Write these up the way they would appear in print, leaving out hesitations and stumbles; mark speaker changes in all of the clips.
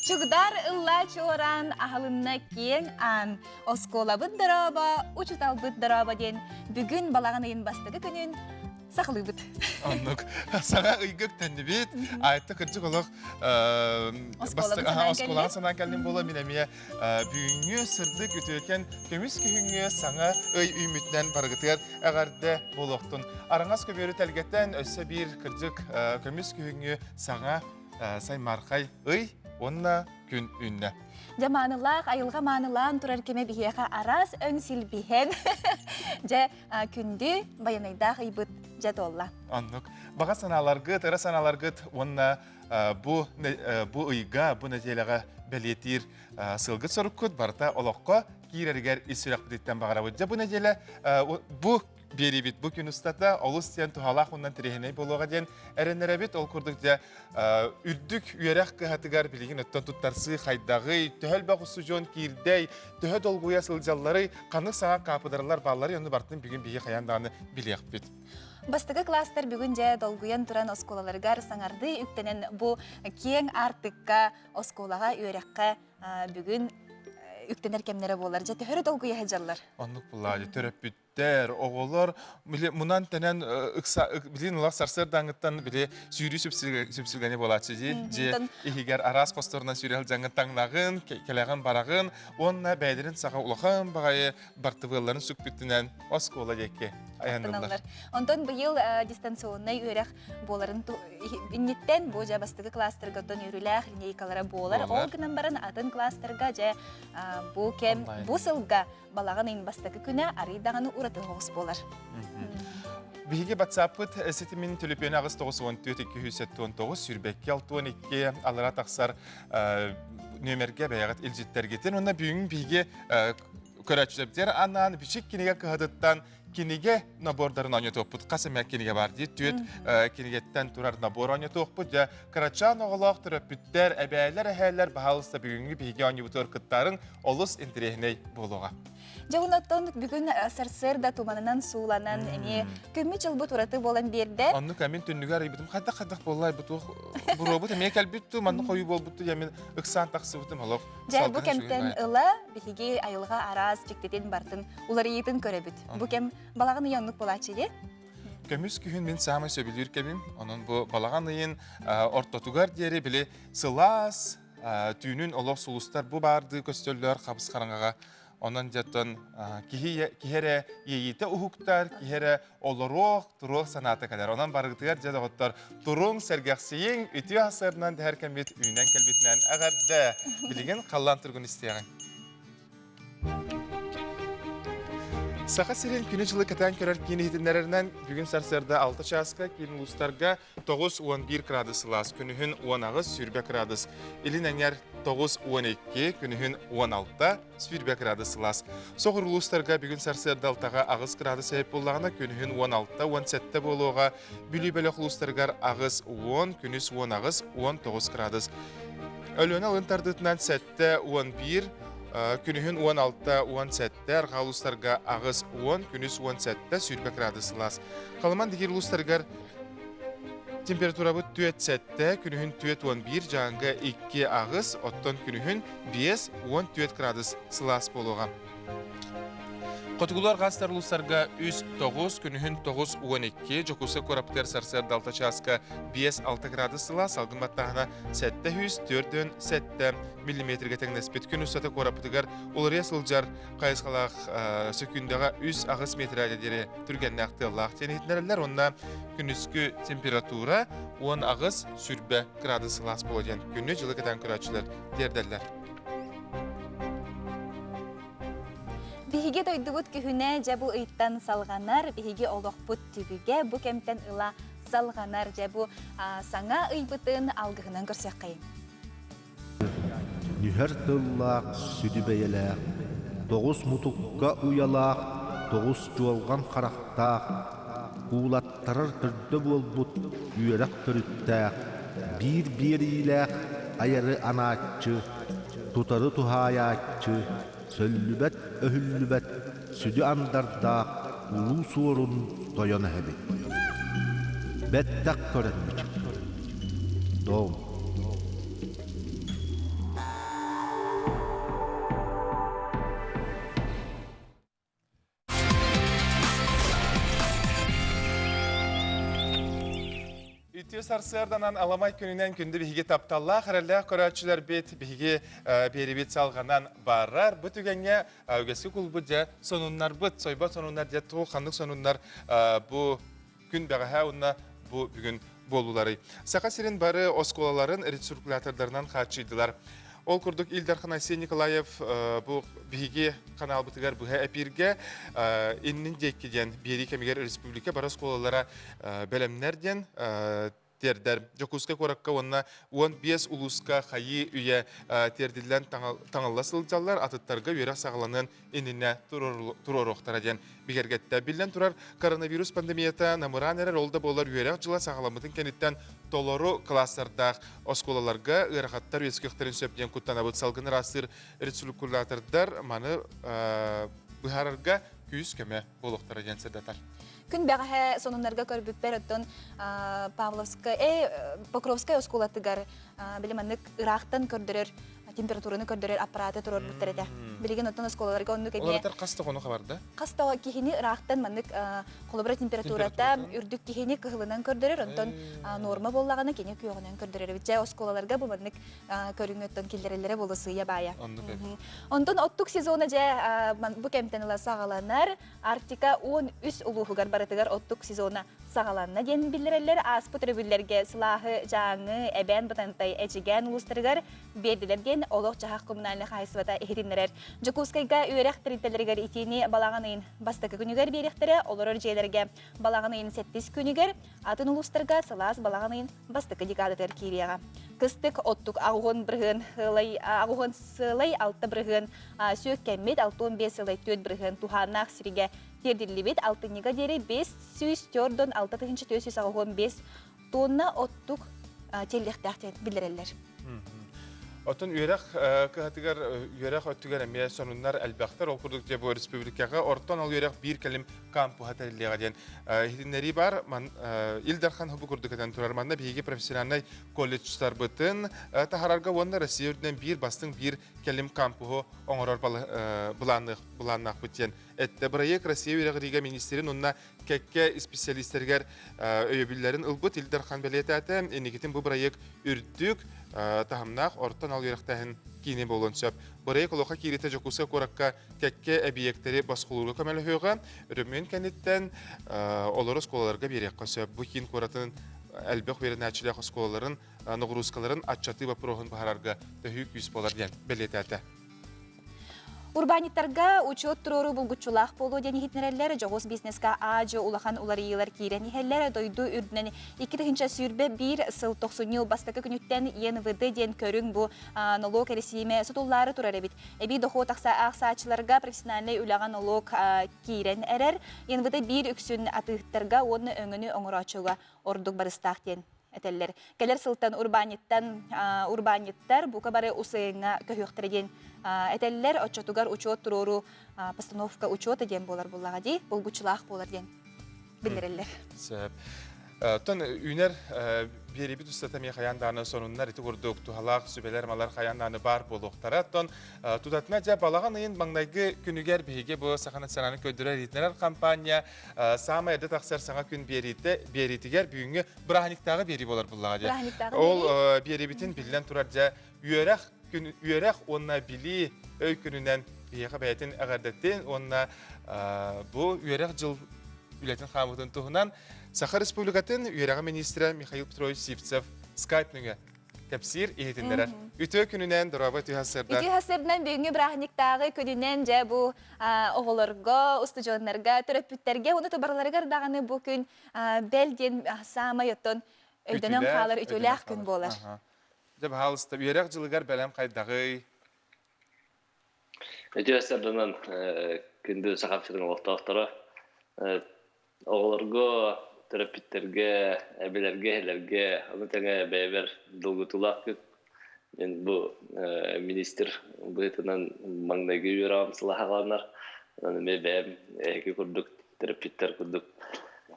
Speaker 1: Чугдар ылла чуораан аһылынна киэҥ аан оскуолабыт дорообо, учуталбыт дорообо диэн бүгүн балаҕан ыйын бастакы күнүн сахалыыбыт.
Speaker 2: Оннук. Саҥа ыйга үктэннибит. Айта кырдьык олох оскуолаҕа санаан кэллим буола мин эмиэ бүгүҥҥү сырдык үтүөкэн көмүс күһүҥҥү саҥа ый үүммүтүнэн барыгытыгар эҕэрдэ буолуохтун. Араҥас көбүөрү тэлгэтэн өссө биир кырдьык көмүс күһүҥҥү саҥа саймаархай ый уонна күн үүннэ.
Speaker 1: Дьэ маанылаах айылҕа маанылаан турар кэмэ биһиэхэ араас өҥ силбиһэн дьэ күндү байанайдаах ыйбыт дьэ туолла.
Speaker 2: Оннук. Баҕа санааларгыт, ыра санааларгыт уонна бу бу ыйга, бу нэдиэлэҕэ бэлиэтиир сылгыт соруккут барыта олоххо киирэригэр ис сүрэхпититтэн баҕарабыт. Дьэ бу нэдиэлэ бу биэриибит бу күн устата олус диэн туһалаах уонна интэриэһинэй буолуоҕа диэн эрэннэрэбит. Ол курдук дьэ үрдүк үөрэх кыһатыгар билигин оттон туттарсыы хайдаҕый, төһө элбэх устудьуон киирдэй, төһө долгуйа сылдьалларый, ханнык саҥа хаапыдыралар баалларый, ону барытын бүгүн биһиги хайаан даҕаны билиэхпит.
Speaker 1: Бастакы класстар бүгүн дьэ долгуйан туран оскуолаларыгар саҥардыы үктэнэн бу киэҥ аартыкка оскуолаҕа үөрэххэ бүгүн үктэнэр кэмнэрэ буолар. Дьэ төһөрө долгуйа сылдьаллар?
Speaker 2: Оннук булаа төрөппүттэр, оҕолор били мунан тэнэн ыкса билин улах сарсыардааҥыттан били сүүрүү сүпсүлгэни буолааччы дии. Дьиэ иһигэр араас хосторунан сүүрэ сылдьаҥҥын таҥнаҕын, кэлэҕин бараҕын уонна бэйэлэрин саха улахан баҕайы бартыбыалларын сүкпүтүнэн оскуола диэки айанныыллар.
Speaker 1: Онтон быйыл дистанционнай үөрэх буоларын инниттэн бу дьэ бастакы кластерга оттон үөрүүлээх линейкалара буолар. Ол гынан баран атын кластерга дьэ бу кэм бу сылга балаҕан ыйын бастакы күнэ арый даҕаны ураты оҕус буолар.
Speaker 2: Биһиги батсааппыт ситимин төлөпүөнэ 894 279 22 62 алара тахсар нүөмэргэ бэйэҕит илдьиттэргитин уонна бүгүн биһиги көрөөччүлэрбитигэр анаан бичик кинигэ кыһатыттан кинигэ набордарын оонньотуохпут. Хас эмэ кинигэ бар дии. Түөрт кинигэттэн турар набор оонньотуохпут. Дьэ, кырачаан оҕолоох төрөппүттэр, эбээлэр, эһээлэр баһаалыста бүгүҥҥү биһиги оонньуубутугар кыттарын олус интэриэһинэй буолуоҕа.
Speaker 1: Дьэ, онон бүгүн сарсыарда туманынан сууланан эмиэ күммүт дьылбыт ураты буолан биэрдэ.
Speaker 2: Оннук мин түннүгэр арыйбытым хайдах-хайдах буолла бу туох буруобут эмиэ кэлбит туу манна хойуу буолбут туу мин ыксаан тахсыбытым олох
Speaker 1: Дьэ, бу кэмтэн ыла биһиги айылҕа араас дьиктитин бартын уларыйыытын көрөбүт. Бу кэм балаҕан ыйа оннук буолааччы дии.
Speaker 2: Көмүс күһүн мин саамай сөбүлүүр кэмим. Онон бу балаҕан ыйын ортотугар диэри били сылаас түүнүн олох сулустар бу баардыы көстөллөр хабыс хараҥаҕа. Онон дьэттон киһи киһи эрэ иэйиитэ уһуктар, киһи эрэ олоруох, туруох санаата кэлэр. Онон барыгытыгар дьэ доҕоттор туруҥ, сэргэхсийиҥ, үтүө асыарынан дэһэр кэммит үүнэн кэлбитинэн эҕэрдэ! Билигин халлаан тургун истиэҕиҥ. Саха сирин күнү-дьылы кэтээн көрөр киин иһитиннэрэринэн бүгүн сарсыарда 6 чааска киин улуустарга 9-11 градус сылаас, күнүһүн 18 20 градус, илин эҥэр 9-12, күнүһүн 16 20 градус сылаас. Соҕур улуустарга бүгүн сарсыарда алтаҕа 8 градус эһип буоллаҕына, күнүһүн 16-17 буолуоҕа, Бүлүү бөлөх улуустарыгар 8-10, күнүс 18, 19 градус. Өлүөнэ алын тардыытынан 7-11, күнүһүн 16-17, арҕаа улуустарга 8-10, күнүс 17, 20 градус сылаас. Халыман дигир улуустарыгар температурабыт 4-7, күнүһүн 4-11, Дьааҥыга 2-8, оттон күнүһүн 5-14 градус сылаас буолуоҕа. Хотугулар гаастар улуустарга 3-9, күнүһүн 9-12, Дьокуускай куораппытыгар сарсыарда 6 чааска 5-6 градус сыла, салгын баттааһына 704 7 миллиметргэ тэҥнэспит. Күн устата куораппытыгар уларыйа сылдьар хайысхалаах сөкүүндэҕэ 3-8 метргэ диэри түргэннээх тыаллаах диэн иһитиннэрэллэр. Уонна күнүскү температура 18 сүрбэ градус сылаас буолуо диэн күнү дьылы кэтээн көрөөччүлэр тиэрдэллэр.
Speaker 1: Биһиги дойдубут күһүнэ дьэ бу ыйтан салҕанар, биһиги олохпут түбүгэ бу кэмтэн ыла салҕанар. Дьэ бу саҥа ыйбытын алгыһынан көрсүөххэйиҥ.
Speaker 3: Нүһэр тыллаах сүдү бэйэлээх, тоҕус мутукка уйалаах, тоҕус чуолҕан харахтаах, куулаттарар төрдө буолбут үөрэх төрүттээх, биир биэриилээх айары анааччы, тутары туһаайааччы, сөллүбэт-өһүллүбэт сүдү андардаах улуу суорун тойон эһэбит. Бэттэх көрөн мичик. Дом.
Speaker 2: Үтүө сарсыарданан аламай күнүнэн күндү биһиги тапталлаах, эрэллээх көрөөччүлэрбит биһиги биэрибит салҕанан барар. Бу түгэҥҥэ үгэскэ кулбут дьэ сонуннарбыт, сойбот сонуннар дьэ туох ханнык сонуннар бу күн бэҕэһээ уонна бу бүгүн буоллуларый. Саха сирин бары оскуолаларын рециркулятордарынан хааччыйдылар. Ол курдук Ил Дархан Айсен Николаев бу биһиги каналбытыгар быһа эпииргэ иннин диэки диэн биэрии кэмигэр республика бары оскуолалара бэлэмнэр диэн тиэрдэр. Дьокуускай куоракка уонна 15 улууска хайыы үйэ тиэрдиллэн таҥылла сылдьаллар, атыттарга үөрэх саҕаланыан иннинэ туруоруохтара диэн бигэргэттэ. Биллэн турар, коронавирус пандемията намыраан эрэр, ол да буоллар үөрэх дьыла саҕаламмытын кэнниттэн толору класстардаах оскуолаларга ыарахаттар үөскүөхтэрин сөп диэн куттанабыт. Салгын ыраастыыр рециркулятордар маны быһаарарга күүс-көмө буолуохтара диэн сырдатар.
Speaker 1: Күн бэҕэһээ сонуннарга көрбүппэр оттон Павловскай, Покровскай оскуолатыгар били маннык ыраахтан көрдөрөр температураны көрдөрөр аппараты туруорбуттар этэ. Билигин оттон оскуолаларга оннук эмиэ
Speaker 2: Олоратар хас да хону хабарда?
Speaker 1: Хас да киһини ыраахтан маннык холобура температурата үрдүк киһини кыһылынан көрдөрөр, онтон норма буоллаҕына кини күөҕүнэн көрдөрөр эбит. Дьэ оскуолаларга бу маннык көрүҥү оттон киллэрэллэрэ буолуо сыыйа баайа. Онтон оттук сезона дьэ бу кэмтэн ыла саҕаланар. Арктика 13 улууһугар барытыгар оттук сезона саҕаланна диэн биллэрэллэр. Ааспыт өрөбүллэргэ сылааһы Дьааҥы, Эбээн Бытантай, Эдьигээн улуустарыгар биэрдилэр диэн олох-дьаһах коммунальнай хаһаайыстыбата иһитиннэрэр. Дьокуускайга үөрэх тэрилтэлэригэр итиини балаҕан ыйын бастакы күнүгэр биэриэхтэрэ, олорор дьиэлэргэ балаҕан ыйын сэттис күнүгэр, атын улуустарга сылаас балаҕан ыйын бастакы декадатыгар киириэҕэ. Кыстык оттук аҕуһун бырыһыан сылай аҕуһун сылай алта бырыһыан сүөккэммит 65 сылай 4 бырыһыан туһааннаах сиригэ тиэрдиллибит алтынньыга диэри 504 6485 тонна оттук тиэллиэхтээх диэн биллэрэллэр.
Speaker 2: Оттон үөрэх кыһатыгар үөрэх өттүгэр эмиэ сонуннар элбэхтэр. Ол курдук дьэ бу республикаҕа ортон ол үөрэх биир кэлим кампуһа тэриллиэҕэ диэн иһитиннэрии бар. Ил Дархан бу курдук этэн турар. Манна биһиги профессиональнай колледжтарбытын таһарарга уонна Россия үрдүнэн биир бастыҥ биир кэлим кампуһу оҥорор былааннаахпыт диэн эттэ. Бырайыак Россия үөрэҕириигэ министрин уонна кэккэ исписэлиистэригэр өйөбүллэрин ылбыт Ил Дархан бэлиэтээтэ. Инникитин бу бырайыак үрдүк таһымнаах орто анал үөрэхтээһин киинэ буолуон сөп. Бырайыак олоххо киириитэ Дьокуускай куоракка кэккэ эбийиэктэри босхолуурга көмөлөһүөҕэ. Өрөмүөн кэнниттэн олору оскуолаларга биэриэххэ сөп. Бу киин куоратын элбэх үөрэнээччилээх оскуолаларын ноҕуруускаларын аччатыы боппуруоһун быһаарарга төһүү күүс буолар диэн бэлиэтээтэ.
Speaker 1: Урбаанньыттарга учуот туруоруу булгуччулаах буолуо диэн иһитиннэрэллэр. Дьоҕус бизнеска аа-дьуо улахан уларыйыылар киирэн иһэллэр. Дойду үрдүнэн 2021 сыл тохсунньу бастакы күнүттэн ЕНВД диэн көрүҥ бу нолуок эрэсиимэ сотуллаары турар эбит. Эбии дохуот аахсааччыларга профессиональнай үлэҕэ нолуок киирэн эрэр. ЕНВД биир үксүн атыыһыттарга уонна өҥөнү оҥорооччуга ордук барыстаах диэн этэллэр. Кэлэр сылтан урбаанньыттан урбаанньыттар бука бары УСН-ҥа көһүөхтэрэ диэн этэллэр. Оччотугар учуот туруору постановка учета диэн буолар буоллаҕа дии, булгуччулаах буолар диэн биллэрэллэр.
Speaker 2: Сөп. Оттон үүнэр биэрибит устата эмиэ хайаан даҕаны сонуннар ити курдук туһалаах сүбэлэр малар хайаан даҕаны баар буолуохтара. Оттон тутатына дьэ балаҕан ыйын маҥнайгы күнүгэр биһиги бу Саха национальнай көрдөрөр иһитиннэрэр компания саамай эрдэ тахсар саҥа күн биэриитэ биэриитигэр бүгүҥҥү бырааһынньыктааҕы биэрии буолар буллаҕа дьэ. Ол биэрибитин биллэн турар дьэ үөрэх күн үөрэх уонна билии өй күнүнэн биһиэхэ бэйэтин эҕэрдэтин уонна бу үөрэх дьыл үлэтин хаамыытын туһунан Саха Республикатын үөрэҕи министрэ Михаил Петрович Сивцев скайп нөҥүө кэпсиир, иһитиннэрэр. Үтүө күнүнэн, доруобай түһэ сырда.
Speaker 1: Үтүө сырдынан бүгүҥҥү бырааһынньыктааҕы күнүнэн дьэ бу оҕолорго, устудьуоннарга, төрөппүттэргэ уонна барыларыгар даҕаны бу күн бэл диэн саамай оттон өйдөнөн хаалар үтүөлээх күн буолар.
Speaker 2: Дьэ, баһаалыста, үөрэх дьылыгар бэлэм хайдаҕый?
Speaker 4: Үтүө сырдынан күндү Саха сирин олохтоохторо оҕолорго, төрөппүттэргэ, эбэлэргэ, эһэлэргэ, ону тэҥэ бэйэбэр долгутуулаах күн. Мин бу министр быһыытынан маҥнайгы үөрэҕим сылаһаҕаланар. Онон эмиэ бэйэм эһиги курдук, төрөппүттэр курдук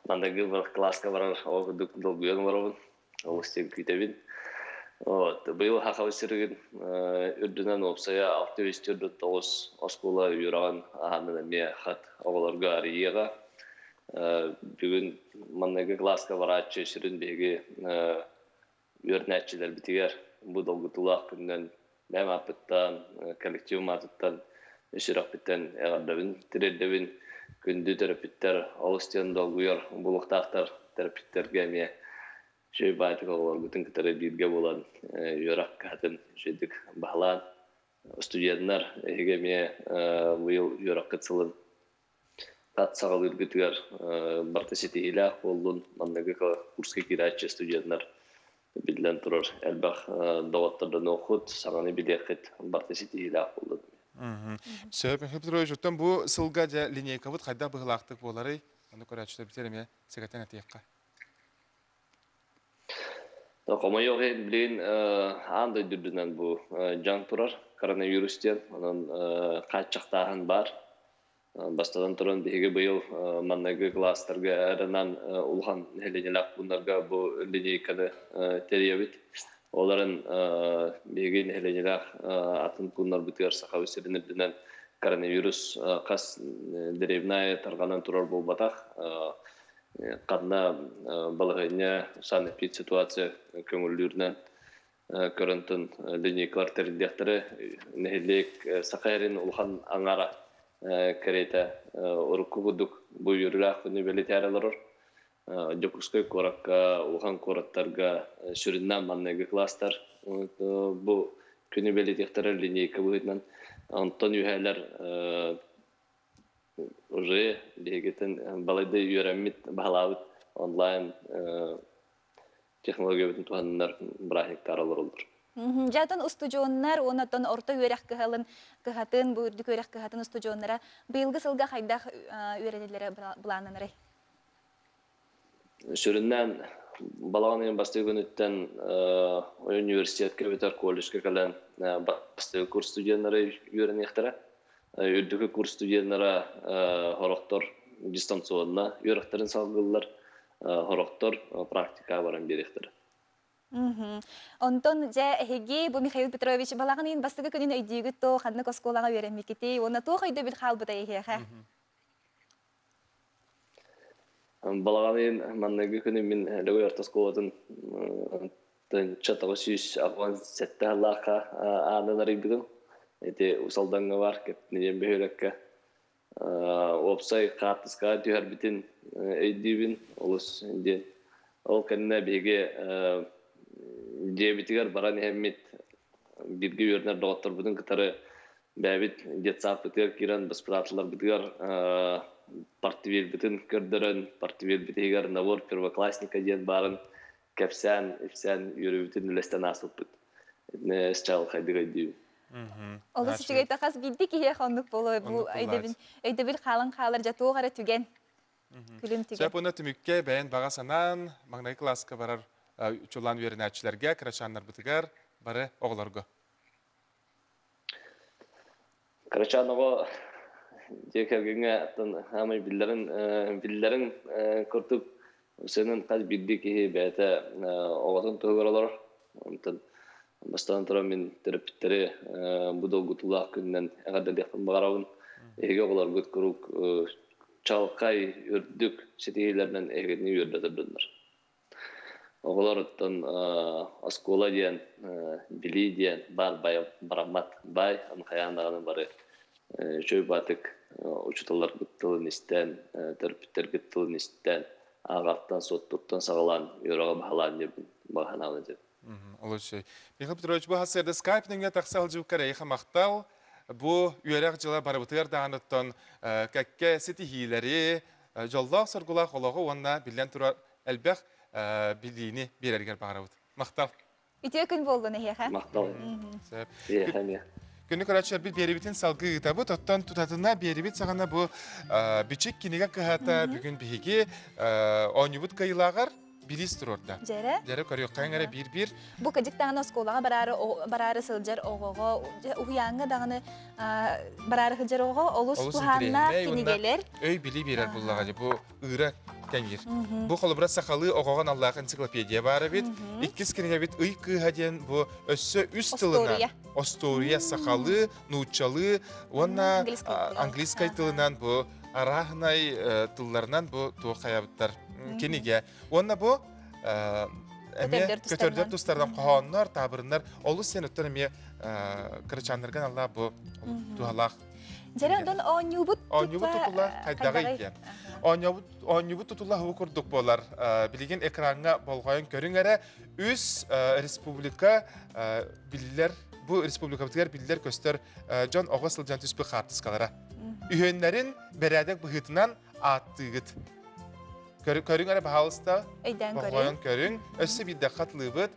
Speaker 4: маҥнайгы кылааска барар оҕо курдук долгуйан олоробун. Олус диэн күүтэбин. Вот. Быйыл Сахабыт сиригин үрдүнэн уопсайа 649 оскуола үөрэҕин аһаанын эмиэ хат оҕолорго арыйыаҕа. Бүгүн манныгы кылааска барааччы сүрүн биһиги үөрэнээччилэрбитигэр бу долгутуулаах күнүнэн бэйэм ааппыттан, коллективым аатыттан сүрэхпиттэн эҕэрдэбин тириэрдэбин. Күндү төрөппүттэр олус диэн долгуйар булуохтаахтар төрөппүттэргэ эмиэ үчүгэй баайтык оҕолоргутун кытары бииргэ буолан үөрэх кыһатын үчүгэйдик баһылаан студеннар эһиги эмиэ быйыл үөрэххит сылын хат саҕалыыргытыгар барыта ситиһиилээх буоллун. Манныгы курска киирээччи студеннар биллэн турар элбэх доҕоттордонуоххут, саҥаны билиэххит, барыта ситиһиилээх буоллун.
Speaker 2: Сөп, Михаил Петрович, оттон бу сылга дьэ линейкабыт хайдах быһыылаахтык буоларый? Ону көрөөччүлэрбитигэр эмиэ сэгэтэн этиэххэ.
Speaker 4: Хомойуох иһин билигин аан дойду үрдүнэн бу дьаҥ турар, коронавирус диэн. Онон хааччахтааһын баар. Бастатан туран, биһиги быйыл манныгы кылаастарга эрэнэн улахан нэһилиэнньэлээх пууннарга бу линейканы тэрийэбит. Ол эрэн биһиги нэһилиэнньэлээх атын пууннарбытыгар Саха сирин үрдүнэн коронавирус хас дэриэбинэ тарҕанан турар буолбатах. Ханна балаһыанньа санэпид ситуация көҥүллүүрүнэн көрөнтөн линейкалар тэриллиэхтэрэ. Нэһилиэк Саха эрин улахан аҥара кэриэтэ урукку курдук бу үөрүүлээх күнү бэлиэтээри олорор. Дьокуускай куоракка, улахан куораттарга сүрүннээн манныгы класстар бу күнү бэлиэтиэхтэрэ линейка быһыытынан. Онтон үһээлэр уже биһигитин балайда үөрэммит, баһылаабыт онлайн технологиябытын туһаннар бырааһынньыктар олороллор.
Speaker 1: Дьэ, устудьуоннар уонна оттон орто үөрэх кыһалын кыһатын, бу үрдүк үөрэх кыһатын устудьуоннара быйылгы сылга хайдах үөрэнэллэрэ былааннанарый?
Speaker 4: Сүрүннээн балаҕан ыйын бастакы күнүттэн университетка эбэтэр колледжка кэлэн бастакы курс студеннара үөрэниэхтэрэ. Үрдүкү курс студеннара сорохтор дистанционно үөрэхтэрин салгыыллар, сорохтор практикаҕа баран биэриэхтэрэ.
Speaker 1: Онтон дьэ эһиги бу Михаил Петрович балаҕан ыйын бастакы күнүн өйдүүгүт дуо, ханнык оскуолаҕа үөрэммиккитий уонна туох өйдөбүл хаалбытай эһиэхэ?
Speaker 4: Балаҕан ыйын манныгы күнү мин Лөгөй орто оскуолатын 1987 сыллаахха аанын арыйбытым. Ити Уус Алдаҥҥа баар Кэптиниэн бөһүөлэккэ уопсай хаартыскаҕа түһэрбитин өйдүүбүн олус диэн. Ол кэннэ биһиги дьиэбитигэр баран иһэммит бииргэ үөрэнэр доҕотторбутун кытары бэйэбит детсадпытыгар киирэн воспитателларбытыгар партибиэрбитин көрдөрөн, партибиэрбит иһигэр набор первоклассника диэн баарын кэпсээн, ипсээн үөрүүбүтүн үлэстэн ааспыппыт. Итини чаҕылхайдык өйдүүбүн.
Speaker 1: Олус үчүгэй хас биирдии киһиэхэ оннук буолуо бу өйдөбүл өйдөбүл хаалан хаалар дьэ туох эрэ түгэн күлүм түгэн.
Speaker 2: Сөп уонна түмүккэ бэйэн баҕа санаан маҥнайгы кылааска барар чулаан үөрэнээччилэргэ, кырачааннарбытыгар, бары оҕолорго.
Speaker 4: Кырачаан оҕо дьиэ кэргэҥҥэ аттан хаамай биллэрин биллэрин курдук сынын хас биирдии киһи бэйэтэ оҕотун туһугар олорор. Онтон бастаан туран мин төрөппүттэри бу долгутуулаах күнүнэн эҕэрдэлиэхпин баҕарабын. Эһиги оҕолоргут куруук чалкай, үрдүк ситиһиилэринэн эһигини үөрдэ турдуннар. Оҕолор оттон оскуола диэн, билии диэн баар бараммат баай, аны хайаан даҕаны бары үчүгэй баатык учууталларбыт тылын истэн, төрөппүттэрбит тылын истэн, ааҕартан, суоттуттан саҕалаан үөрэҕи баһылаан диэбин баҕа санаабын этэбин.
Speaker 2: Олус үчүгэй. Михаил Петрович, бу сарсыарда скайп нөҥүө тахса сылдьыбыккар эйиэхэ махтал. Бу үөрэх дьыла барыбытыгар даҕаны оттон кэккэ ситиһиилэри, дьоллоох-соргулаах олоҕу уонна биллэн турар элбэх билиини биэрэргэр баҕарабыт. Махтал.
Speaker 1: Үтүө күн буоллун эһиэхэ.
Speaker 4: Махтал.
Speaker 2: Сөп.
Speaker 4: Эһиэхэ эмиэ.
Speaker 2: Күнү көрөөччүлэрбит биэрибитин салгыы ыытабыт. Оттон тутатына биэрибит саҕана бу бичик кинигэ кыһата бүгүн биһиги оонньуубут кыайыылааҕар бириис туруорда.
Speaker 1: Дьэрэ.
Speaker 2: Дьэрэ көрүөххэҥ эрэ биир-биир.
Speaker 1: Бу кыдьык даҕаны оскуолаҕа бараары, бараары сылдьар оҕоҕо, уһуйааҥҥа даҕаны бараары сылдьар оҕоҕо олус туһааннаах кинигэлэр.
Speaker 2: Өй билии биэрэр буллаҕа дии бу ыыра кэҥиир. Бу холобура сахалыы оҕоҕо аналлаах энциклопедия баар эбит. Иккис кинигэбит Ый кыыһа диэн бу өссө үс тылынан остуоруйа сахалыы, нууччалыы уонна английскай тылынан бу. Арааһынай тылларынан бу туох хайабыттар кинигэ. Уонна бу эмиэ көтөрдөр тустарынан хоһооннор, таабырыннар олус сен оттон эмиэ кырачааннарган алла бу туһалаах.
Speaker 1: Дьэрэ онтон оонньуубут
Speaker 2: Оонньуубут тутула хайдаҕый диэн. Оонньуубут тутула ху курдук буолар. Билигин экраҥҥа болҕойон көрүҥ эрэ үс республика биллэр бу республикабытыгар биллэр көстөр дьон оҕо сылдьан түспүт хаартыскалара. Үһүөннэрин бэрээдэк быһыытынан ааттыыгыт. Көрүҥ эрэ баһаалыста.
Speaker 1: Өйдөөн көрүҥ.
Speaker 2: Болҕойон көрүҥ. Өссө биирдэ хатылыыбыт.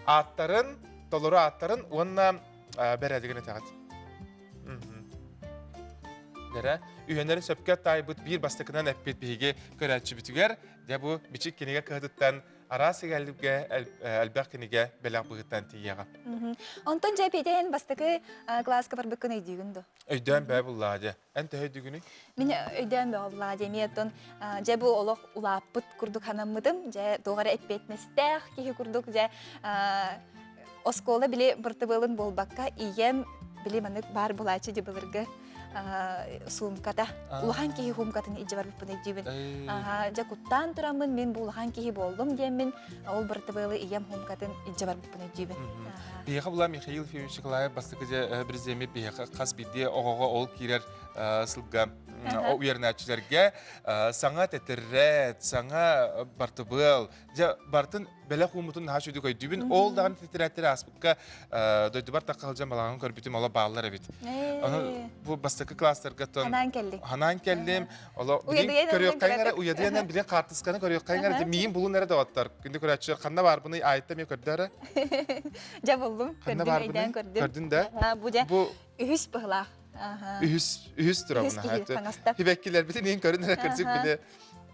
Speaker 2: Ааттарын, толору ааттарын уонна бэрээдэгин этэҕит. Дэрэ, үһүөннэрин сөпкө таайбыт биир бастакынан эппит биһиги көрөөччүбүтүгэр, дьэ бу бичик кинигэ кыһатыттан араас эгэлгэ элбэх кинигэ бэлэх быһыттан тиийиэҕэ.
Speaker 1: Онтон дьэ Петя бастакы кылааска барбыккын өйдүүгүн дуо?
Speaker 2: Өйдөөн бээ буллаа дьэ. Эн төһө өйдүүгүнүй?
Speaker 1: Мин өйдөөн бөҕө буллаа дьэ. Эмиэ оттон дьэ бу олох улааппыт курдук санаммытым. Дьэ туох эрэ эппиэтинэстээх киһи курдук дьэ оскуола били быртыбыалын буолбакка ийэм били маннык баар булааччы дьэ былыргы суумката улахан киһи суумкатын илдьэ барбыппын өйдүүбүн дьэ куттаан тураммын мин бу улахан киһи буоллум диэммин ол быртыбыалы ийэм суумкатын илдьэ барбыппын өйдүүбүн
Speaker 2: Биһиэхэ була Михаил Ефимович Николаев бастакы дьэ президеммит биһиэхэ хас биирдии оҕоҕо ол киирэр сылга үөрэнээччилэргэ саҥа тэтэрээт, саҥа бартыбыал, дьэ бартын бэлэх ууммутун наһаа үчүгэй өйдүүбүн. Ол даҕаны тэтэрээттэр ааспыкка дойдубар тахха сылдьан балаҕан көрбүтүм ола бааллар эбит. Аны бу бастакы класстарга тон
Speaker 1: ханаан кэллиҥ.
Speaker 2: Ханаан кэллим. Оло билин көрүөххайын эрэ уйадыйан билин хаартысканы көрүөххайын эрэ миин булун эрэ доҕоттор. Күндү көрөөччүлэр ханна баарбыный айта эмиэ көрдө эрэ.
Speaker 1: Дьэ буллум.
Speaker 2: Ханна баарбыный? Көрдүн да.
Speaker 1: Бу дьэ
Speaker 2: Бу
Speaker 1: үһүс быһылаах.
Speaker 2: Үһүс үһүс турабын. Хибэккилэрбитин иин көрүн эрэ кырдьык били.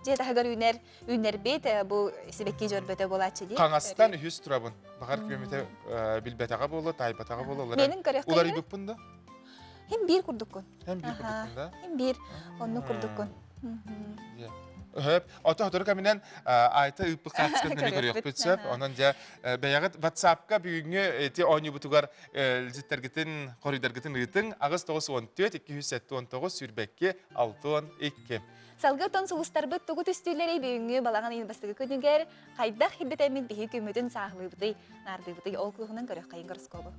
Speaker 1: Дьиэ таһыгар үүнэр үүннэрбит бу сибэкки дьөрбөтө буолааччы дии.
Speaker 2: Хаҥастан үһүс турабын. Баҕар километр билбэтэҕэ буолуо, таайбатаҕа буолуо.
Speaker 1: Менин көрүөххэ.
Speaker 2: Уларыйбыппын да?
Speaker 1: Хим биир курдуккун.
Speaker 2: Хим биир курдуккун да?
Speaker 1: Хим биир оннук курдуккун.
Speaker 2: Өп, ото сотору кэминэн айта ыыппыт хаартыскатын эмиэ көрүөхпүт сөп. Онон дьэ бэйэҕит WhatsApp-ка бүгүҥҥү ити оонньуубутугар илдьиттэргитин, хоруйдаргытын ыытыҥ. 894 279 22 62.
Speaker 1: Салгыы тон сулустарбыт тугу түстүүлэрий бүгүҥҥү балаҕан ыйын бастакы күнүгэр хайдах хирдэтэммит биһи күммүтүн сааһылыыбытый, наардыыбытый ол кыһынан көрүөххэйин гороскобу.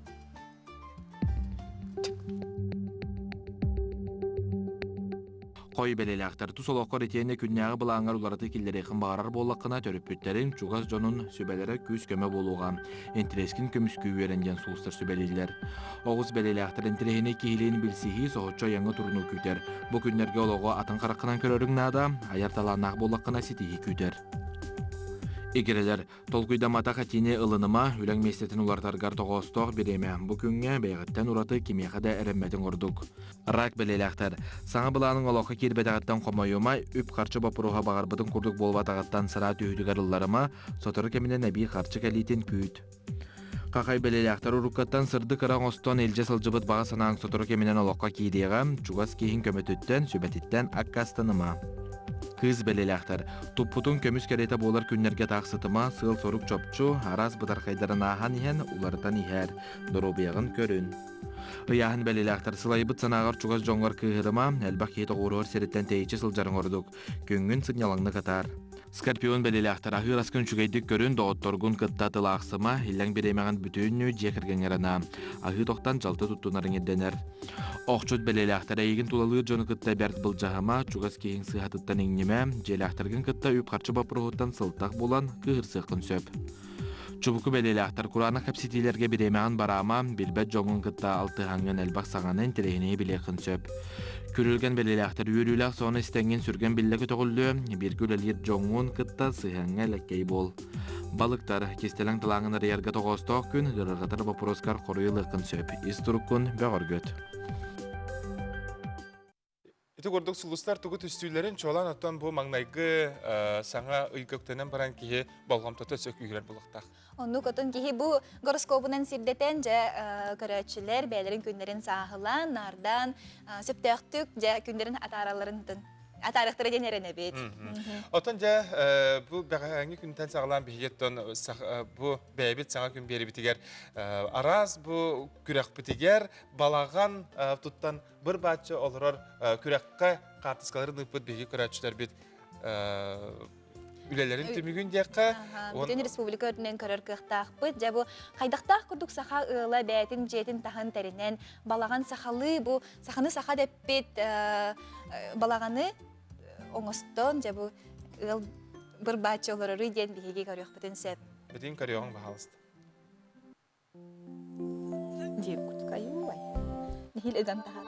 Speaker 5: Хой бэлэлээхтэр тус олоххор итиэннэ күннээҕи былааҥҥар уларытыы киллэриэххин баҕарар буоллаххына, төрөппүттэриҥ, чугас дьонун сүбэлэрэ күүс-көмө буолуоҕа. Интэриэскин көмүскүү үөрэн диэн сулустар сүбэлииллэр. Оҕус бэлэлээхтэр интэриэһинэй киһилиин билсиһии соһуччу айаҥҥа турунуу күүтэр. Бу күннэргэ олоҕу атын хараххынан көрөрүҥ наада, айар талааннаах буоллаххына ситиһии күүтэр. Игирэлэр, толкуйдамматах этиини ылыныма, үлэҥ миэстэтин уларытаргар тоҕоостоох бириэмэ. Бу күҥҥэ бэйэҕиттэн ураты кимиэхэ да эрэммэтиҥ ордук. Рак бэлиэлээхтэр, саҥа былааныҥ олоххо киирбэтэҕиттэн хомойума, үп-харчы боппуруоһа баҕарбытыҥ курдук буолбатаҕыттан сыраа түһүүтүгэр ылларыма, сотору кэминэн эбии харчы кэлиитин күүт. Хахай бэлиэлээхтэр уруккаттан сырдык ыра оҥостон илдьэ сылдьыбыт баҕа санааҥ сотору кэминэн олоххо киириэҕэ, чугас киһиҥ көмөтүттэн, сүбэтиттэн аккаастаныма. Кыыс бэлиэлээхтэр, туппутуҥ көмүс кэриэтэ буолар күннэргэ таах сытыма, сыал-сорук чопчу, араас бытархайдарын ааһан иһэн, уларытан иһээр, доруобуйаҕын көрүн. Ыйааһын бэлиэлээхтэр сылайбыт санааҕар чугас дьоҥҥор кыыһырыма, элбэх киһи тоҕуоруһар сириттэн тэйиччи сылдьарыҥ ордук. Күҥҥүн сынньалаҥнык атаар. Скорпион бэлиэлээхтэр аһыыр аскын үчүгэйдик көрүн, доҕотторгун кытта тыл аахсыма, иллэҥ бириэмэҕин бүтүннүү дьиэ кэргэҥҥэр анаа. Аһыы тохтон дьалты туттунарыҥ ирдэнэр. Охчут бэлиэлээхтэр эйигин тулалыыр дьону кытта бэрт былдьаһыма, чугас киһиҥ сыыһатыттан иҥнимэ, дьиэлээхтэргин кытта үп-харчы боппуруоһуттан сылтах булан кыыһырсыаххын сөп. Чубуку бэлиэлээхтэр кураанах кэпсэтиилэргэ бириэмэҕин бараама, билбэт дьоҥҥун кытта алтыһаҥҥын элбэх саҥаны, интэриэһинэйи билиэххин сөп. Күрүлгэн бэлиэлээхтэр үөрүүлээх сону истэҥҥин сүргэн биллэ көтөҕүллүө, бииргэ үлэлиир дьоҥҥун кытта сыһыаҥҥа элэккэй буол. Балыктар, кистэлэҥ талааҥҥын арыйарга тоҕоостоох күн, ыарырҕатар боппуруоскар хоруй ылыаххын сөп. Ис туруккун бөҕөргөт.
Speaker 2: Ити курдук сулустар тугу түстүүлэрин чуолаан оттон бу маҥнайгы саҥа ыйга үктэнэн баран киһи болҕомтото өссө күүһүрэр буолуохтаах.
Speaker 1: Оннук отон киһи бу гороскобунан сирдэтэн дьэ көрөөччүлэр бэйэлэрин күннэрин сааһылаан, наардаан, сөптөөхтүк дьэ күннэрин атааралларын атаарыахтара диэн эрэнэбит.
Speaker 2: Отон дьэ бу бэҕэһээҥҥи күнтэн саҕалаан биһиги оттон бу бэйэбит саҥа күн биэрибитигэр араас бу күрэхпитигэр балаҕан туттан быр-бааччы олорор күрэххэ хаартыскаларын ыыппыт биһиги көрөөччүлэрбит үлэлэрин түмүгүн диэххэ.
Speaker 1: Бүтүн республика үрдүнэн көрөр кыахтаахпыт. Дьэ бу хайдахтаах курдук саха ыала бэйэтин дьиэтин таһын тэринэн балаҕан сахалыы бу саханы саха дэппит балаҕаны оҥостон дьэ бу ыал бырбааччы олороруй диэн биһиги көрүөхпүтүн сөп.
Speaker 2: Бүтүн көрүөҕүҥ баһаалыста.
Speaker 1: Диэбит Нэһиил ыган таһаар.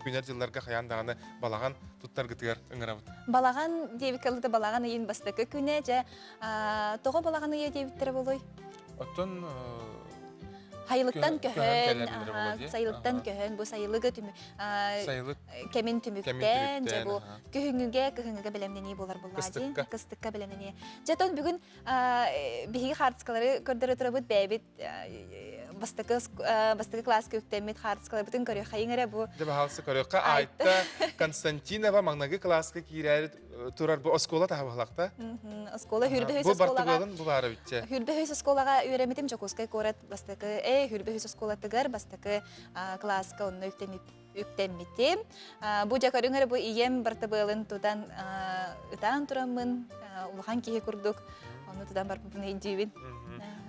Speaker 2: Күнэр дьылларга хайаан даҕаны балаҕан туттаргытыгар ыҥырабыт.
Speaker 1: Балаҕан диэбиккэ ылыта балаҕан ыйын бастакы күнэ дьэ тоҕо балаҕан ыйа диэбиттэрэ буолуой?
Speaker 2: Оттон
Speaker 1: Сайылыктан көһөн, сайылыктан көһөн, бу сайылыгы түмү
Speaker 2: сайылык
Speaker 1: кэмин түмүктээн, дьэ бу күһүҥҥүгэ, кыһыҥҥыга бэлэмнэнии буолар буоллаа дии. Кыстыкка бэлэмнэнии. Дьэ тон бүгүн биһиги хаартыскалары көрдөрө турабыт бэйэбит бастакы бастакы класска үктэммит хаартыскаларбытын көрүөххэйиҥ эрэ бу.
Speaker 2: Дьэ баһаалыста көрүөххэ Айта Константинова маҥнайгы кылааска киирээри турар бу оскуола таһабылахта.
Speaker 1: Оскуола хүрбэһүс
Speaker 2: Бу бартыбыалын бу баара бүтчэ.
Speaker 1: Хүрбэһүс оскуолаҕа үөрэммитим Дьокуускай куорат бастакы э Хүрбэһүс оскуолатыгар бастакы кылааска онно үктэммитим. Бу дьэ көрүҥ эрэ бу ийэм бартыбыалын тутан ытаан тураммын улахан киһи курдук ону тутан барбыппын өйдүүбүн.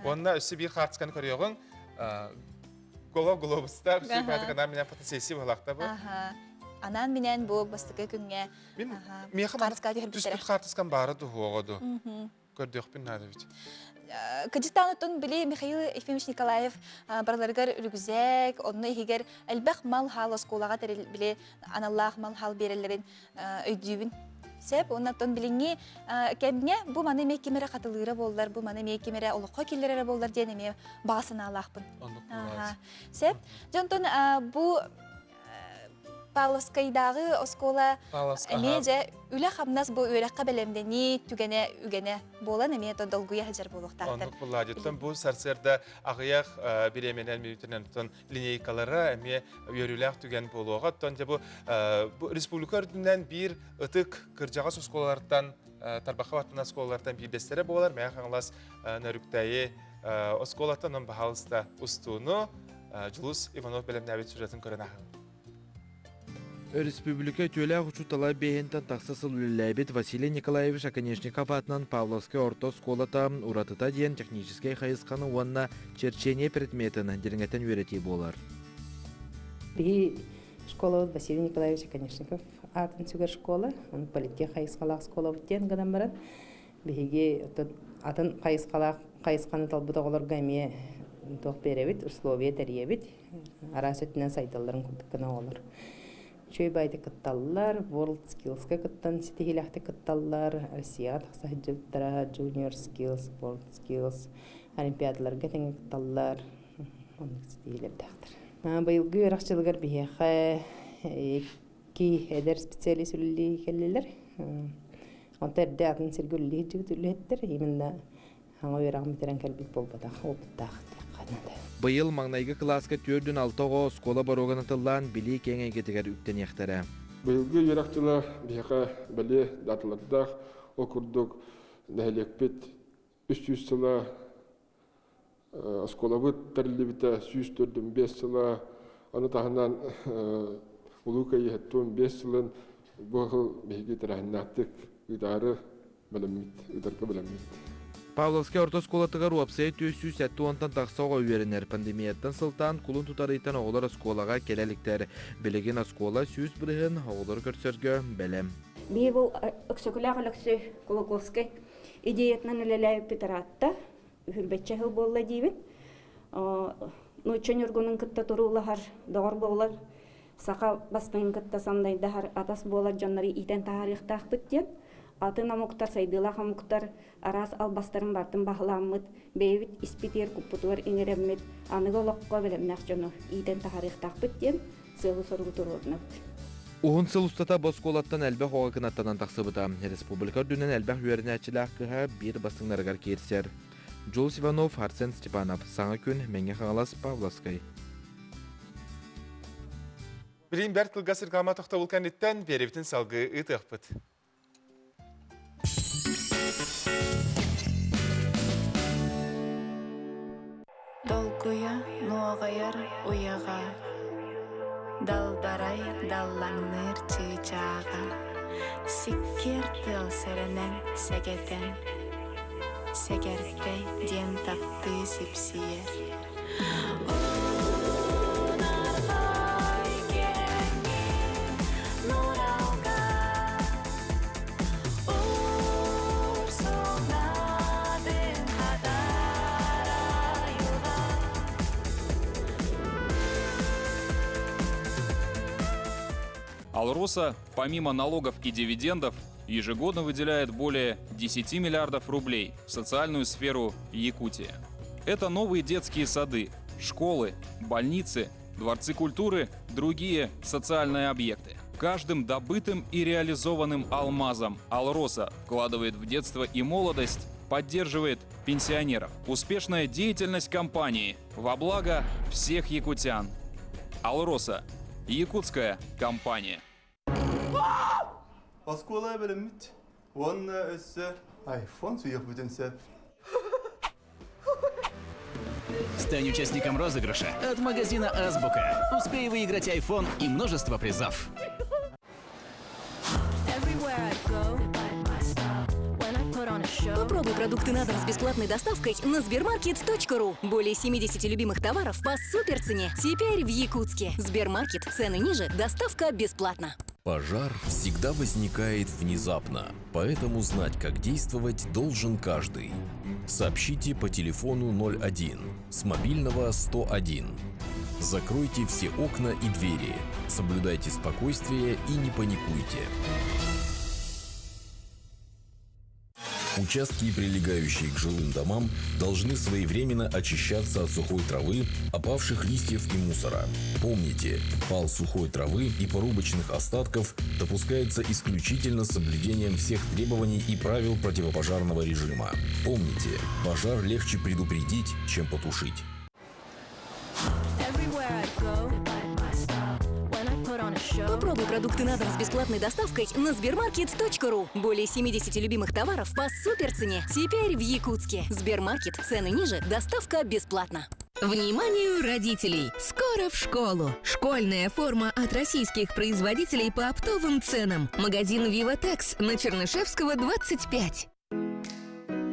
Speaker 2: Уонна өссө биир хаартысканы көрүөҕүҥ. Голо глобуста үсүү анаан минээн фотосессия буолаахта бу.
Speaker 1: Анаан минээн бу бастакы күҥҥэ
Speaker 2: Мин миэхэ түспүт хаартыскам баара дуһуоҕа ду. Көрдүөхпүн наада бит.
Speaker 1: Кыдьыттаан оттон били Михаил Ефимович Николаев барыларыгар үрүгүзэк, онно иһигэр элбэх мал-хаал оскуолаҕа тэрил били аналлаах мал-хаал биэрэллэрин өйдүүбүн. Сөп, уонна оттон билиҥҥи кэмҥэ бу маны эмиэ ким эрэ хатылыыра буоллар, бу маны эмиэ ким эрэ олоххо киллэрэрэ буоллар диэн эмиэ баҕа санаалаахпын.
Speaker 2: Оннук
Speaker 1: Сөп. Дьонтон бу. Павловскайдааҕы оскуола эмиэ дьэ үлэ-хамнас бу үөрэххэ бэлэмнэнии түгэнэ үгэнэ буолан эмиэ то долгуйа сылдьар буолуохтаахтар.
Speaker 2: Оннук булла бу сарсыарда аҕыйах бириэмэнэн мүнүүтүнэн оттон линейкалара эмиэ үөрүүлээх түгэн буолуоҕа. Оттон дьэ бу республика үрдүнэн биир ытык кырдьаҕас оскуолалартан тарбахха баттанар оскуолалартан биирдэстэрэ буолар Мэҥэ Хаҥалас Нөрүктэйи оскуолаттан он баһаалыста устууну Дьулус Иванов бэлэмнээбит сюжетын көрөн ааһыҥ.
Speaker 5: Өрөспүүбүлүкэ үтүөлээх учуутала биэһинтэн тахса сыл үлэлээбит Василий Николаевич Оконешников аатынан Павловскай орто оскуолата уратыта диэн техническэй хайысханы уонна черчение предметин дириҥэтэн үөрэтии буолар.
Speaker 6: Биһи школабыт Василий Николаевич Оконешников аатын сүгэр школа, он политех хайысхалаах школабыт диэн гынан баран, биһиги атын хайысхалаах хайысханы талбыт оҕолорго эмиэ туох биэрэбит, условия тэрийэбит. Араас өттүнэн сайдалларын курдук гына оҕолор. Үчүгэй баайдык кытталлар, World Skills-ка кыттан ситиһиилээхтик кытталлар, Россияҕа тахса сылдьыбыттара, Junior Skills, World Skills олимпиадаларга тэҥэ кытталлар, оннук ситиһиилэрдээхтэр. Быйылгы үөрэх дьылыгар биһиэхэ икки эдэр специалист үлэлии кэллилэр. Онто эрдэ атын сиргэ үлэлии сылдьыбыт үлэһиттэр именно Саҥа үөрэҕин бүтэрэн кэлбит буолбатах, опыттаах диэххэ наада.
Speaker 5: Быйыл маҥнайгы кылааска түөрдүн алта оҕо оскуола боруогун атыллаан билии киэҥ эйгэтигэр үктэниэхтэрэ.
Speaker 7: Быйылгы үөрэх дьыла биһиэхэ бэлиэ даталардаах, ол курдук нэһилиэкпит 300 сыла, оскуолабыт тэриллибитэ 145 сыла, ону таһынан Улуу Кыайыы 75 сылын бу сыл биһиги тэрээһиннээхтик ыытаары бэлэммит, ыытарга бэлэммит.
Speaker 5: Павловскай орто оскуолатыгар уопсайа 470-тан тахса оҕо үөрэнэр. Пандемияттан сылтаан кулун тутар ыйтан оҕолор оскуолаҕа кэлэ иликтэр. Билигин оскуола 100% оҕолору көрсөргө бэлэм.
Speaker 8: Биһи бу Өксөкүлээх Өлөксөй Кулаковскай идеятынан үлэлээбиппит ыраатта. Үһүрбэччэ сыл буолла диибин. Нуучча ньургунун кытта туруулаһар, доҕор буолар, саха бастыҥын кытта самнайдаһар атас буолар дьоннору иитэн таһаарыахтаахпыт диэн атын омуктар, сайдыылаах омуктар араас албастарын барытын баһылааммыт, бэйэбит испитигэр куппутугар иҥэрэммит, аныгы олоххо бэлэмнээх дьону иитэн таһаарыахтаахпыт диэн сыалы-соругу туруорунабыт.
Speaker 5: Уһун сыл устата бу оскуолаттан элбэх оҕо кынаттанан тахсыбыта. Республика үрдүнэн элбэх үөрэнээччилээх кыһа биир бастыҥнарыгар киирсэр. Джулс Иванов, Арсен Степанов. Саҥа күн, Мэҥэ Хаҥалас, Павловскай.
Speaker 2: Билин бэрт кылгас реклама тохтобул кэнниттэн биэрэбитин салгыы ыытыахпыт.
Speaker 9: Долгуйа нуоҕайар уйаҕа, Далбарай даллаҥныыр чыычааҕа, Сиккиэр тыал сэрэнэн сэгэтэн, Сэгэртэй диэн таптыы сипсийэр.
Speaker 10: Алроса, помимо налогов и дивидендов, ежегодно выделяет более 10 миллиардов рублей в социальную сферу Якутии. Это новые детские сады, школы, больницы, дворцы культуры, другие социальные объекты. Каждым добытым и реализованным алмазом Алроса вкладывает в детство и молодость, поддерживает пенсионеров. Успешная деятельность компании во благо всех якутян. Алроса – якутская компания.
Speaker 11: Оскуола бэлэммит уонна өссө айфон сүүйүөхпүтүн сөп.
Speaker 12: Стань участником розыгрыша от магазина «Азбука». Успей выиграть iPhone и множество призов.
Speaker 13: Попробуй продукты на дом с бесплатной доставкой на Сбермаркет.ру. Более 70 любимых товаров по суперцене. Теперь в Якутске. Сбермаркет. Цены ниже, доставка бесплатно.
Speaker 14: Пожар всегда возникает внезапно, поэтому знать, как действовать, должен каждый. Сообщите по телефону 01 с мобильного 101. Закройте все окна и двери. Соблюдайте спокойствие и не паникуйте. Участки, прилегающие к жилым домам, должны своевременно очищаться от сухой травы, опавших листьев и мусора. Помните, пал сухой травы и порубочных остатков допускается исключительно с соблюдением всех требований и правил противопожарного режима. Помните, пожар легче предупредить, чем потушить.
Speaker 13: Попробуй продукты на дом с бесплатной доставкой на Сбермаркет.ру. Более 70 любимых товаров по суперцене. Теперь в Якутске. Сбермаркет. Цены ниже, доставка бесплатно.
Speaker 15: Вниманию родителей! Скоро в школу! Школьная форма от российских производителей по оптовым ценам. Магазин «Виватекс» на Чернышевского, 25.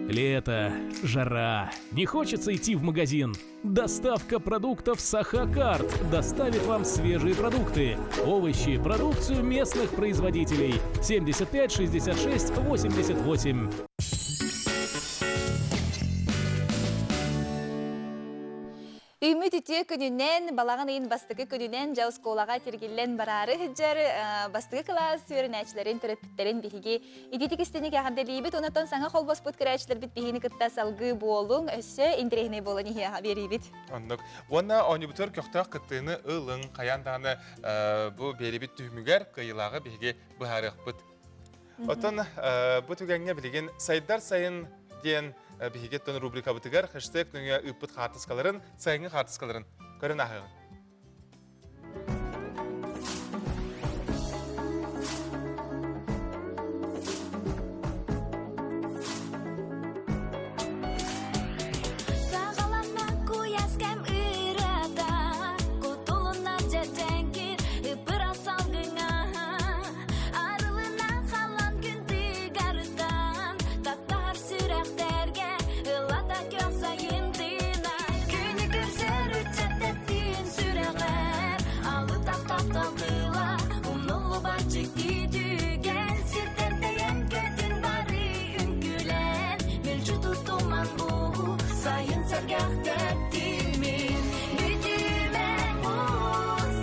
Speaker 16: Лето, жара, не хочется идти в магазин. Доставка продуктов Сахакарт доставит вам свежие продукты, овощи, продукцию местных производителей. 75 66 88.
Speaker 1: Үүммүт үтүө күнүнэн, балаҕан ыйын бастакы күнүнэн дьэ оскуолаҕа тиргиллэн бараары сылдьар бастакы кылаас үөрэнээччилэрин төрөппүттэрин биһиги ититик истиник эҕэрдэлиибит. Онтон саҥа холбоспут көрөөччүлэрбит биһигини кытта салгыы буолуҥ, өссө интэриэһинэй буолан иһиэҕэ биэриибит.
Speaker 2: Оннук. Уонна оонньуубутугар көхтөөх кыттыыны ылыҥ, хайаан даҕаны бу биэрибит түһүмүгэр кыайыылааҕы биһиги быһаарыахпыт. Оттон бу түгэҥҥэ билигин сайдар сайын диэн биһиги оттон рубрикабытыгар хэштег нөҥүө ыыппыт хаартыскаларын, сайыҥҥы хаартыскаларын көрөн ааһыаҕыҥ.
Speaker 9: Арылынан халан күн тыгарытан, таптаһар сүрэхтэргэ ылата көх сайын тыына. Күнү көрсөр ыччат тэптиин сүрэҕэр, алытах таптал тыла, умнуллубат дьикти түгэн, сиртэн тэйэн көтүн бары үҥкүүлэн, мүлдьү тутуман бу сайын сэргэх тэптимин, бүтүмэ бу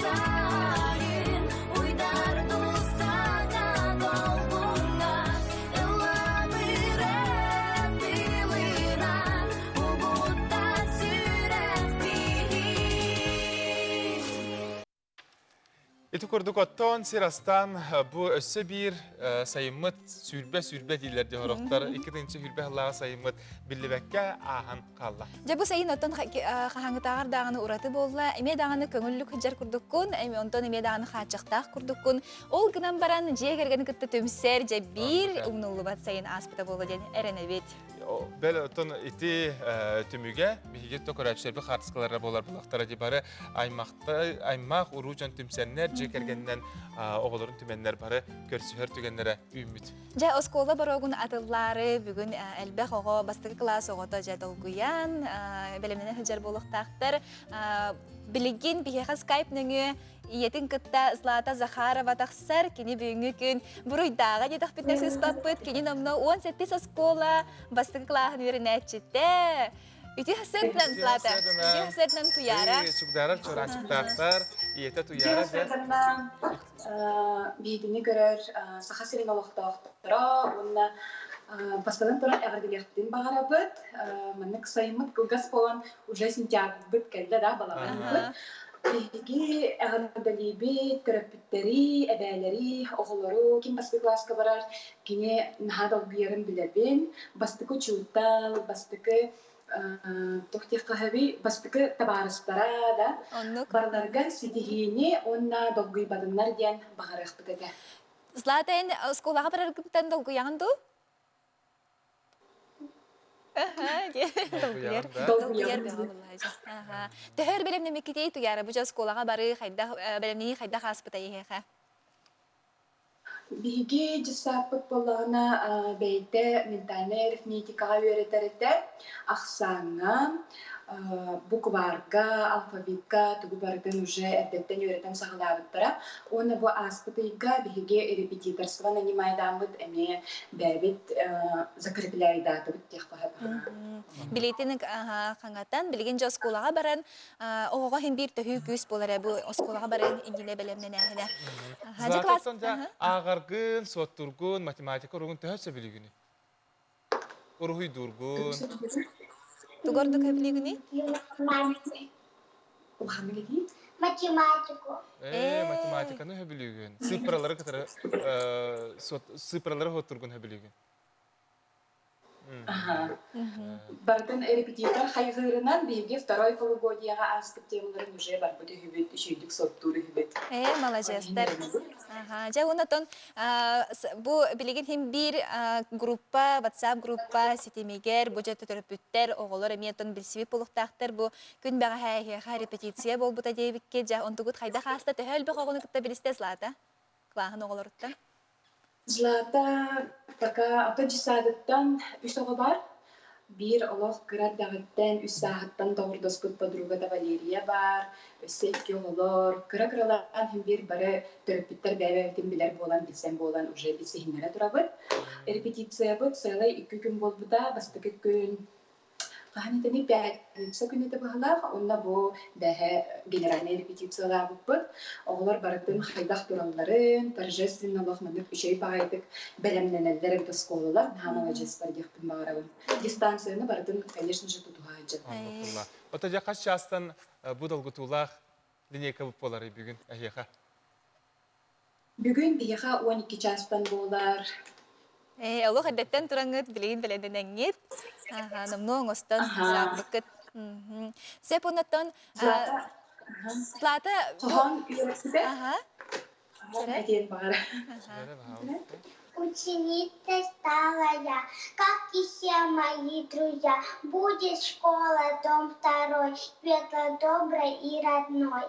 Speaker 9: сайын. Уйдар тулсаҥа долгуҥҥа ыллабыра тылынан угутта сүрэхпиһин.
Speaker 2: Ити курдук оттон сир астаан бу өссө биир сайыммыт сүүрбэ-сүүрбэ дииллэр дии сорохтор. 2 сүүрбэ сыллааҕы сайыммыт биллибэккэ ааһан хаалла.
Speaker 1: Дьэ бу сайын оттон хаһааҥҥытааҕар даҕаны ураты буолла. Эмиэ даҕаны көҥүллүк сылдьар курдуккун, онтон эмиэ даҕаны хааччахтаах курдуккун. Ол гынан баран дьиэ кэргэни кытта түмсэр, дьэ биир умнуллубат сайын ааспыта буолуо диэн эрэнэбит.
Speaker 2: Бэл оттон ити түмүгэ биһиги то көрөөччүлэрбит хаартыскалара буолар булахтара ди бары аймахта аймах уруу дьон түмсэннэр дьиэ кэргэнинэн оҕолорун түмэннэр бары көрсүһэр түгэннэрэ үүммүт.
Speaker 1: Дьэ, оскуола боруогун атыллаары бүгүн элбэх оҕо, бастакы кылаас оҕото дьэ долгуйан, бэлэмнэнэ сылдьар буолуохтаахтар. Билигин биһиэхэ скайп нөҥүө ийэтин кытта Злата Захарова тахсар. Кини бүгүҥҥү күн буруйдааҕа диэтэхпитинэ сыыспаппыт. Кини номно 17 оскуола бастакы кылааһын үөрэнээччитэ. Үтүө сарсыарданан, Злата. Үтүө сарсыарданан Туйаара.
Speaker 2: Чугдаарар чуораанчыктаахтар, ийэтэ Туйаара.
Speaker 17: Биһигини көрөр Саха сирин олохтоохторо уонна бастатан туран эҕэрдэлиэхпитин баҕарабыт. Маннык сайыммыт кылгас буолан уже сентябрьбыт кэллэ да балаҕанбыт. Биһиги эҕэрдэлиибит төрөппүттэри, эбээлэри, оҕолору ким бастакы кылааска барар, кини наһаа долгуйарын билэбин. Бастакы учуутал, бастакы туох диэххэ бастакы табаарыстара да барыларыгар ситиһиини уонна долгуйбатыннар диэн баҕарыахпыт этэ.
Speaker 1: Злата, эн оскуолаҕа бараргыттан долгуйаҕын дуу? Долгуйар. Долгуйар бөҕө буллаача. Төһөр бэлэмнэмиккитий Туйаара бу дьэ оскуолаҕа барыы хайдах бэлэмнэнии хайдах ааспытай эһиэхэ?
Speaker 17: Биһиги дьыссааппыт буоллаҕына бэйэтэ ментальнай арифметикаҕа үөрэтэр этэ, ахсааҥҥа, букварга, алфавикка тугу барытын уже эрдэттэн үөрэтэн саҕалаабыттара. Уонна бу ааспыт ыйга биһиги репетиторство нанимайдааммыт эмиэ бэйэбит закрепляйдаатыбыт диэххэ сөп.
Speaker 1: Билиитин хаҥатан, билигин дьэ оскуолаҕа баран оҕоҕо иһин биир төһүү күүс буолар ээ бу оскуолаҕа баран иннинэ бэлэмнэнээһинэ.
Speaker 2: Злата ааҕаргын, суоттургун, математика уругун төһө сөбүлүүгүнүй? Уруһуйдуургун.
Speaker 1: Тугу ордук сөбүлүүгүнүй?
Speaker 18: Математику.
Speaker 2: Ээ, математиканы сөбүлүүгүн. Цифралары кытары цифралары хоттургун сөбүлүүгүн.
Speaker 17: Барытын репетитор хайҕыырынан биһиги второй полугодияҕа ааспыт темаларын уже барбыт үһүбүт, үчүгүйдүк соттуур үһүбүт.
Speaker 1: Ээ, маладьыастар. Аха, дьэ онтон бу билигин хим биир группа, WhatsApp группа ситимигэр бу дьэ төрөппүттэр, оҕолор эмиэ оттон билсибит буолуохтаахтар. Бу күн бэҕэһээ эһиэхэ репетиция буолбута диэбиккэ, дьэ онтугут хайдах ааста, төһө элбэх оҕону кытта билистэ Злата? Кылааһын оҕолоруттан.
Speaker 17: Злата пока ото дьыссаатыттан үс оҕо баар. Биир олох кыра эрдэҕиттэн үс сааһыттан доҕордоспут подругата Валерия баар, өссө икки оҕолор. Кыра-кыралаан иһин биир бары төрөппүттэр бэйэ-бэйэбитин билэр буолан, билсэн буолан уже билсиһиннэрэ турабыт. Репетициябыт сыалай икки күн буолбута. Бастакы күн Хаһан этиний пятница күн этэ быһыылаах уонна бу бэһэ генеральнай репетициялаабыппыт. Оҕолор барытын хайдах туралларын, торжественно олох маннык үчүгэй баҕайытык бэлэмнэнэллэр эбит оскуолалар. Наһаа маладьыастар диэхпин баҕарабын. Дистанцияны барытын, конечно же, тутуһа сылдьабын.
Speaker 2: Ото дьэ хас чаастан бу долгутуулаах линейка буоларый бүгүн эһиэхэ?
Speaker 17: Бүгүн биһиэхэ 12 чаастан буолар.
Speaker 1: Ээ, олох эрдэттэн тураҥҥыт, билигин бэлэмнэнэҥҥит, номнуо оҥостон ырааппыккыт. Сөп оннуттан
Speaker 17: Злата
Speaker 1: Злата
Speaker 17: хоһоон үөрэппитэ. Хоһоон этиэн баҕара.
Speaker 18: Ученица стала я, как и все мои друзья. Будет школа, дом второй, светло-доброй и родной.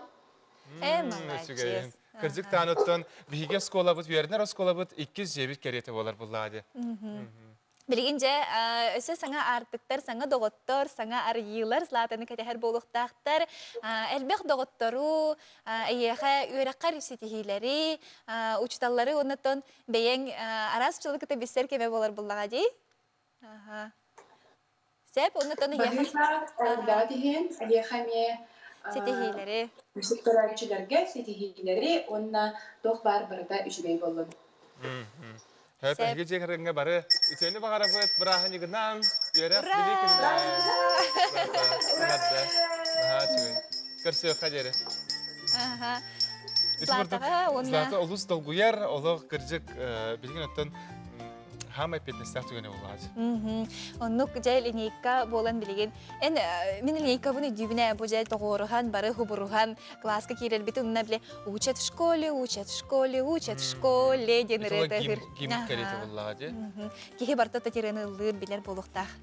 Speaker 1: Ээ, молодец.
Speaker 2: Кырдьык таануттан биһиги оскуолабыт, үөрэнэр оскуолабыт иккис дьиэбит кэриэтэ буолар буллаа
Speaker 1: Билигин дьэ өссө саҥа аартыктар, саҥа доҕоттор, саҥа арыйыылар Златаны кэтэһэр буолуохтаахтар. Элбэх доҕоттору, эйиэхэ үөрэххэр ситиһиилэри, учууталлары уонна бэйэҥ араас дьылы кытта билсэр кэмэ буолар буллаҕа дии. Сөп, оннуттан эһиэхэ
Speaker 17: Элбэҕи иһин, эһиэхэ эмиэ
Speaker 1: ситиһиилэри.
Speaker 17: Үгүс көрөөччүлэргэ ситиһиилэри уонна туох баар барыта үчүгэй буоллун.
Speaker 2: Хөп, эһиги дьиэ кэргэҥҥэ бары үтүөнү баҕарабыт, бырааһынньыгынан, үөрэх, билии күнүнэн. Наһаа үчүгэй. Көрсүөххэ диэри.
Speaker 1: Златаҕа уонна
Speaker 2: Злата олус долгуйар, олох кырдьык билигин оттон хаамай эппиэтинэстээх түгэнэ буолаачы.
Speaker 1: Оннук дьэ линейка буолан билигин эн мин линейкабын өйдүүбүн ээ бу дьэ тоҕуоруһан бары хубуруһан класска киирэрбит онно бile учат в школе учат в школе учат в школе диэн ырыата
Speaker 2: Гимн кэриэтэ буоллаҕа дии.
Speaker 1: Киһи барыта татирыаны ыллыыр билэр буолуохтаах.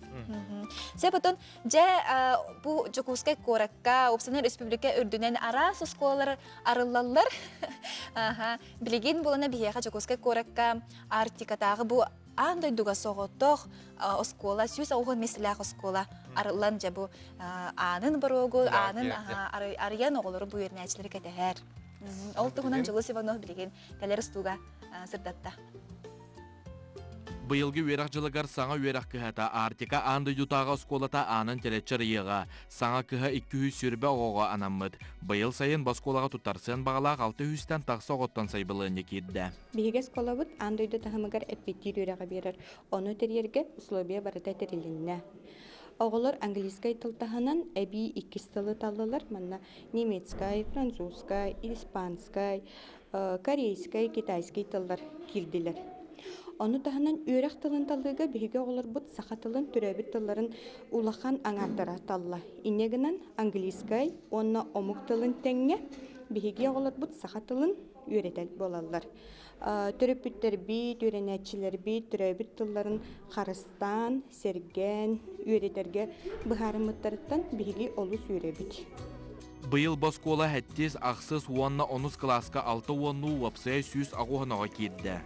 Speaker 1: Сөп отон дьэ бу Дьокуускай куоракка уопсайынан республика үрдүнэн араас оскуолалар арыллаллар. Билигин буолана биһиэхэ Дьокуускай куоракка Арктикатааҕы бу аан дойдуга соҕотох оскуола, 190 миэстэлээх оскуола арыллан дьэ бу аанын боруогу, аанын арыйан оҕолору бу үөрэнээччилэри кэтэһэр. Ол туһунан Дьулус Иванов билигин кэлэр устууга сырдатта.
Speaker 5: Быйылгы үөрэх дьылыгар саҥа үөрэх кыһата Арктика аан дойдутааҕы оскуолата аанын тэлэччи арыйыаҕа. Саҥа кыһа 220 оҕоҕо анаммыт. Быйыл сайын бу оскуолаҕа туттарсыан баҕалаах 600-тэн тахса оҕоттон сайбылыанньа киирдэ.
Speaker 8: Биһиги оскуолабыт аан дойду таһымыгар эппиэттиир үөрэҕи биэрэр. Ону тэрийэргэ условия барыта тэрилиннэ. Оҕолор английскай тыл таһынан эбии иккис тылы таллылар. Манна немецкай, французскай, испанскай, корейскай, китайский тыллар киирдилэр. Ону таһынан үөрэх тылын талыыга биһиги оҕолорбут саха тылын төрөөбүт тылларын улахан аҥаардара талла. Инньэ гынан английскай уонна омук тылын тэҥҥэ биһиги оҕолорбут саха тылын үөрэтэр буолаллар. Төрөппүттэрбит, үөрэнээччилэрбит төрөөбүт тылларын харыстаан, сэргээн, үөрэтэргэ быһаарыммыттарыттан биһиги олус үөрэбит.
Speaker 5: Быйыл бу оскуола сэттис, ахсыс уонна онус кылааска алта уоннуу уопсайа 180 оҕо киирдэ.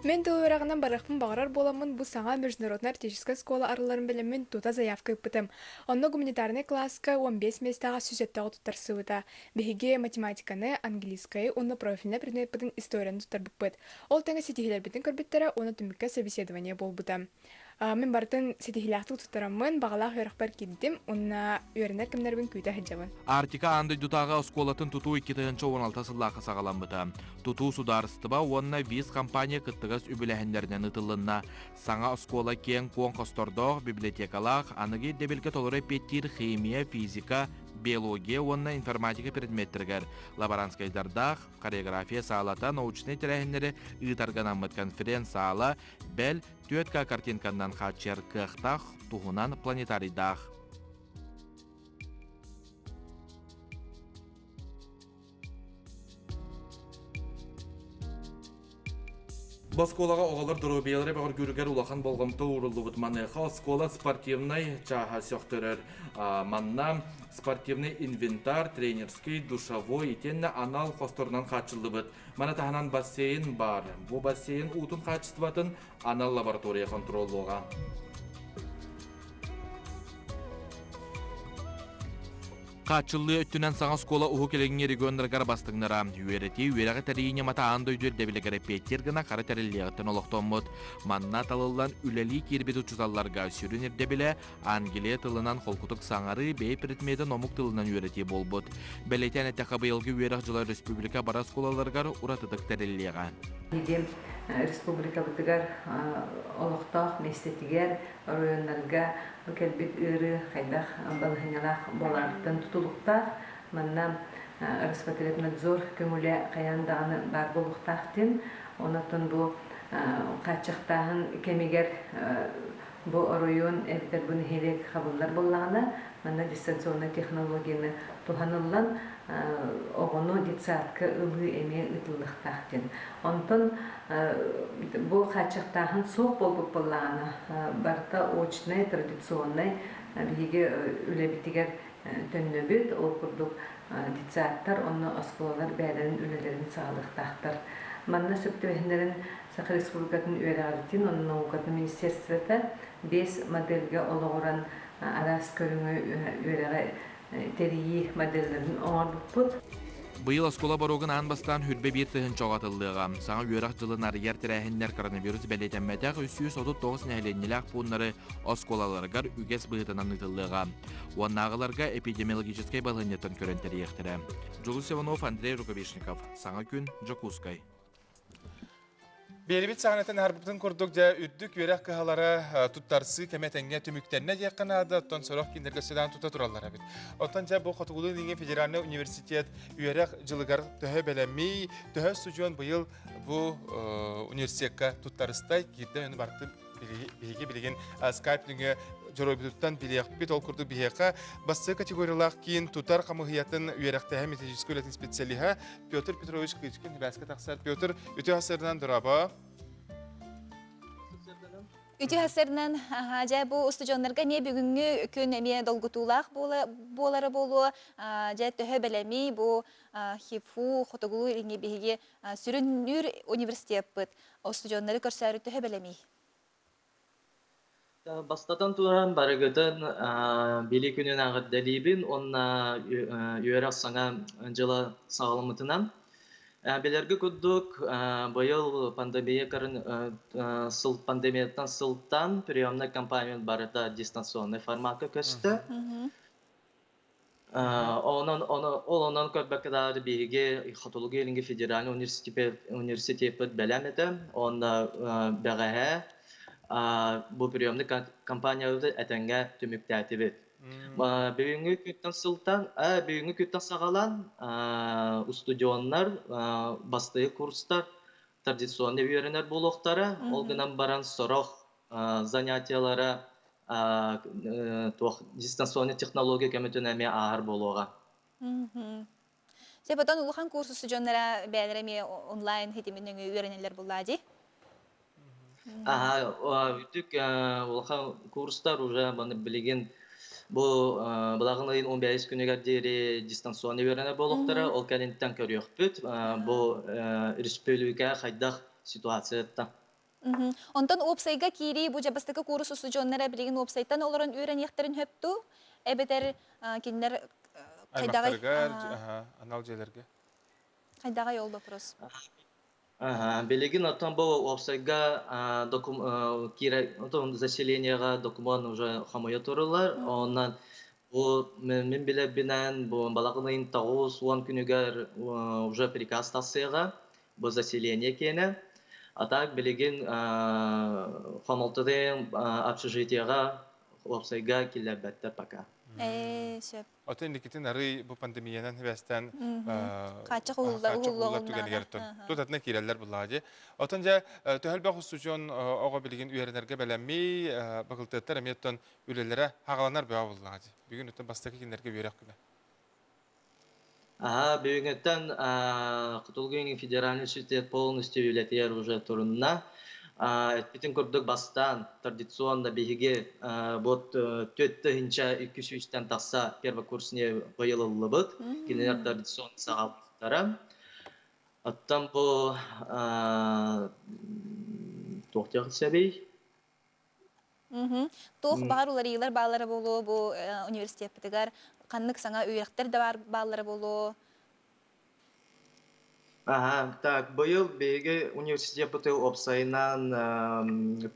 Speaker 19: Мин тыл үөрэҕинэн барыахпын баҕарар буоламмын бу саҥа международнай арктическай оскуола арылларын билэммин тута заявка ыыппытым. Онно гуманитарнай кылааска 15 миэстэҕэ 107 туттарсыбыта. Биһиги математиканы, английскайы уонна профильнай предмеппытын историяны туттарбыппыт. Ол тэҥэ ситиһиилэрбитин көрбүттэрэ уонна түмүккэ собеседование буолбута. Мин барытын ситиһиилээхтик туттараммын, баҕалаах үөрэхпэр киирдим уонна үөрэнэр кэмнэрбин күүтэ сылдьабын.
Speaker 5: Арктика аан дойдутааҕы оскуолатын тутуу 2016 сыллаахха саҕаламмыта. Тутуу судаарыстыба уонна ВИЗ компания кыттыгас үбүлээһиннэринэн ыытыллынна. Саҥа оскуола киэҥ-куоҥ хостордоох, библиотекалаах, аныгы ирдэбилгэ толору эппиэттиир химия, физика, биология уонна информатика предметтэригэр лаборантскайдардаах, хореография саалата, научнай тэрээһиннэри ыытарга анаммыт конференц-саала, бэл, 4К картинканнан хааччыйар кыахтаах туһунан планетарийдаах. Бу оскуолаҕа оҕолор доруобуйалара бөҕөргүүрүгэр улахан болҕомто ууруллубут. Маныаха оскуола спортивнай чааһа сөхтөрөр. Манна спортивный инвентарь, тренерский, душевой итиэннэ анал хосторунан хааччыллыбыт. Маны таһынан бассейн баар. Бу бассейн уутун хаачыстыбатын анал лаборатория хонтуруоллуоҕа. Хааччыллыы өттүнэн саҥа оскуола Уһук Илиҥҥи регионнарыгар бастыҥнара. Үөрэтии, үөрэҕи тэрийии ньымата аан дойду ирдэбилигэр эппиэттиир гына хара тэриллиэҕиттэн олохтоммут. Манна талыллан үлэлии киирбит учууталларга сүрүн ирдэбилэ Англия тылынан холкутук саҥарыы, бэйэ предметин омук тылынан үөрэтии буолбут. Бэлиэтээн эттэххэ, быйылгы үөрэх дьыла республика бары оскуолаларыгар уратытык тэриллиэҕэ.
Speaker 6: Биһиги республикабытыгар олохтоох миэстэтигэр оройуоннарга бу кэлбит ыарыы хайдах балаһыанньалаах буоларыттан тутулуктаах. Манна Роспотребнадзор көҥүлэ хайаан даҕаны баар буолуохтаах диэн. Онон бу хааччахтааһын кэмигэр бу оройуон эбэтэр бу нэһилиэк хабыллар буоллаҕына, манна дистанционнай технологияны туһаныллан оҕону детсадка ылыы эмиэ ыытыллыахтаах диэн. Онтон бу хааччахтааһын суох буолбут буоллаҕына, барыта очнай, традиционнай биһиги үлэбитигэр төннөбүт. Ол курдук детсадтар уонна оскуолалар бэйэлэрин үлэлэрин саҕалыахтаахтар. Манна сөп түбэһиннэрин Саха Республикатын үөрэҕирдиин уонна наукатын министерствота биэс модельгэ олоҕуран араас көрүҥү үөрэҕи тэрийии моделлэрин оҥорбуппут.
Speaker 5: Быйыл оскуола боруогун аан бастаан хүрбэ биир тыһыынча оҕо атыллыаҕа. Саҥа үөрэх дьылын арыйар тэрээһиннэр коронавирус бэлиэтэммэтэх 339 нэһилиэнньэлээх пууннары оскуолаларыгар үгэс быһыытынан ыытыллыаҕа. Уоннааҕыларга эпидемиологическай балаһыанньаттан көрөн тэрийиэхтэрэ. Дьулус Иванов, Андрей Рукавишников. Саҥа күн, Дьокуускай.
Speaker 2: Биэрибит саҕанатын аһарбытын курдук дьэ үрдүк үөрэх кыһалара туттарсыы кэмэ тэҥҥэ түмүктэннэ диэххэ наада, оттон сорох кинилэргэ седан тута тураллар эбит. Оттон дьэ бу Хотугулуу-Илиҥҥи федеральнай университет үөрэх дьылыгар төһө бэлэмий, төһө устудьуон быйыл бу университекка туттарыстай киирдэ ону барытын биһиги билигин скайп нөҥүө дьоруойбутуттан билиэхпит. Ол курдук биһиэхэ бастакы категориялаах киин тутар хамыһыйатын үөрэхтээһин методическай үлэтин специалиһа Петр Петрович Кычкин сибээскэ тахсар. Петр, үтүө хасырынан дорообо.
Speaker 1: Үтүө хасырынан, дьэ бу устудьуоннарга эмиэ бүгүҥҥү күн эмиэ долгутуулаах буолара буолуо. Дьэ төһө бэлэмий бу ХИФУ, Хотугулуу-Илиҥҥи биһиги сүрүннүүр университеппыт устудьуоннары көрсөөрү төһө бэлэмий?
Speaker 20: Бастатан туран барыгытын Билии күнүн эҕэрдэлиибин уонна үөрэх саҥа дьыла саҕаламмытынан. Билэргэ курдук, быйыл пандемия сыл пандемияттан сылтаан приемнай компания барыта дистанционнай формакка көстө. Онон ол онон көрбөккө даҕаны биһиги Хотугу-Илиҥҥи федеральнай университеппыт бэлэм этэ. Уонна бэҕэһээ бу приемный компаниябыт этэҥҥэ түмүктээтибит. Бүгүҥҥү күнтэн сылтан, бүгүҥҥү күнтэн саҕалаан устудьуоннар бастакы курстар традиционный үөрэнэр буолуохтара. Ол гынан баран сорох занятиелара туох дистанционный технология көмөтүн эмиэ ааһар буолуоҕа.
Speaker 1: Сеп отон улахан курс устудьуоннара бэйэлэрэ эмиэ онлайн хитимин нөҥүө үөрэнэллэр буллаа дии?
Speaker 20: Аха, үрдүк улахан курстар уже билигин бу былаҕын ыйын 15 күнүгэр диэри дистанционный үөрэнэр буолуохтара. Ол кэнниттэн көрүөхпүт. Бу республика хайдах ситуацияттан.
Speaker 1: Онтон уопсайга киирии бу дьэ бастакы куурус устудьуоннара билигин уопсайтан олорон үөрэниэхтэрин сөп дуу? Эбэтэр кинилэр хайдаҕай
Speaker 2: Аймахтарыгар, анал дьиэлэргэ.
Speaker 1: Хайдаҕай ол вопрос?
Speaker 20: Билигин оттон бу уопсайга киирэ отон заселениеҕа докумуон уже хомуйа турулар. Онон бу мин билэрбинэн бу балаҕан ыйын 90 күнүгэр уже приказ тахсыаҕа бу заселение киэнэ. А так билигин хомолтотын общежитиеҕа уопсайга киллэрбэттэр пока.
Speaker 1: Ээ, сөп.
Speaker 2: Оттон инникитин арый бу пандемиянан сибээстээн
Speaker 1: хааччах уһуллар
Speaker 2: түгэнигэр тутатына киирэллэр буллаҕа дии. Оттон дьэ төһөлбөх устудьуон оҕо билигин үөрэнэргэ бэлэммий, бакылтыаттар эмиэ оттон үлэлэрэ хаҕаланар бөҕө буллаҕа дии. Бүгүн оттон бастакы кинилэргэ үөрэх күнэ.
Speaker 20: Аха, бүгүҥҥүттэн Хотугу федеральный университет полностью үлэтигэр уже турунна. Эппитин курдук бастаан традиционно биһиги вот түөрт тыһыынча икки сүүстэн тахса первокурсне быйыл ыллыбыт. Кинилэр традиционно саҕалбыттара. Оттон бу туох диэххэ сөбүй?
Speaker 1: Туох баҕар уларыйыылар бааллара буолуо бу университеппытыгар ханнык саҥа үөрэхтэр да баар бааллара буолуо?
Speaker 20: Аха, так, быйыл биһиги университеппытыгар уопсайынан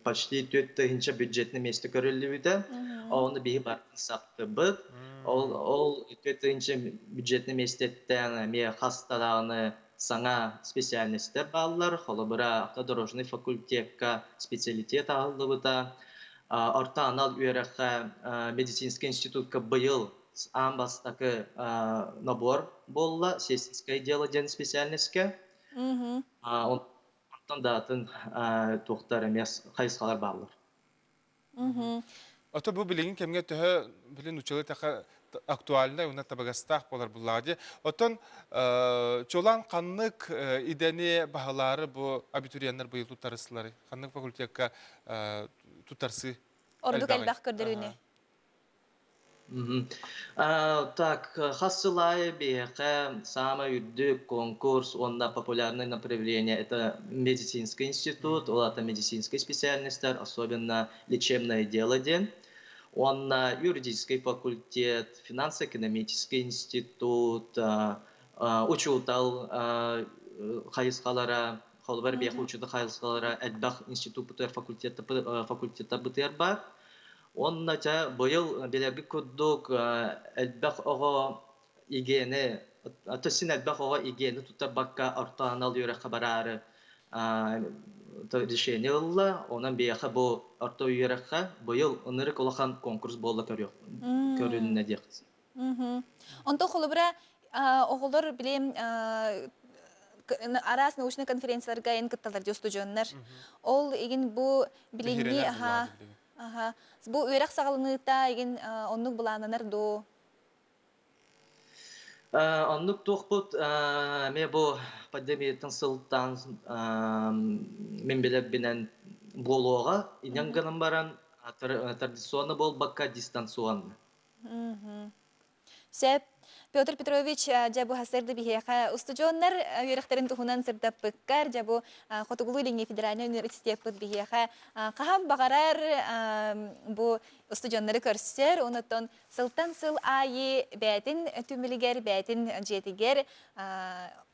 Speaker 20: почти 4 тыһыынча бюджетный место көрүллүбүтэ. Ону биһи барытын саптыбыт. Ол, ол 4 тыһыынча бюджетный местеттэн эмиэ хас даҕаны саҥа специальностар бааллар. Холобура, автодорожный факультекка специалитет аһыллыбыта. Орто анал үөрэххэ медицинскэй институтка быйыл аан бастакы набор буолла, сельское дело диэн специальностька. Онтон да атын туохтар эмиэ хайысхалар бааллар.
Speaker 2: Ото бу билигин кэмҥэ төһө билин учуолай таха актуальнай уонна табыгастаах буолар буллаҕа дии. Оттон чулан ханнык идэни баһылаары бу абитуриеннар быйыл туттарысылары? Ханнык факультекка туттарсыы
Speaker 1: Ордук элбэх көрдөрүүнү.
Speaker 20: Так, хас сыл аайы биһиэхэ саамай үрдүк конкурс уонна популярное направление это медицинский институт, ол аата медицинскэй специальностар, особенно лечебное дело диэн. Уонна юридический факультет, финансово-экономический институт, учуутал хайысхалара, холобур биһиэхэ учуутал хайысхалара элбэх институт факультеттар бытыар баар. Уонна чэ быйыл билэргит курдук элбэх оҕо ИГЭни, син элбэх оҕо ИГЭни туттарбакка орто анал үөрэххэ бараары решение ылла. Онон биһиэхэ бу орто үөрэххэ быйыл ынырык улахан конкурс буолла көрүннэ диэх.
Speaker 1: Онтон холобура оҕолор билим араас научнай конференцияларга эн кытталлар дии устудьуоннар. Ол игин бу билиҥҥи аха Аха. Бу үөрэх саҕаланыыта игин оннук былааннанар дуу?
Speaker 20: Оннук туохпут эмиэ бу пандемияттан сылтаан мин билэрбинэн буолуоҕа. Инэн гынан баран традиционно буолбакка дистанционно.
Speaker 1: Сөп. Петр Петрович, дьэ бу сарсыарда биһиэхэ устудьуоннар үөрэхтэрин туһунан сырдаппыккар, дьэ бу Хотугулуу-Илиҥҥи федеральнай университеппыт биһиэхэ хаһан баҕарар бу устудьуоннары көрсөр, онуттан сылтан сыл аайы бэйэтин түмүлүгэр, бэйэтин дьиэтигэр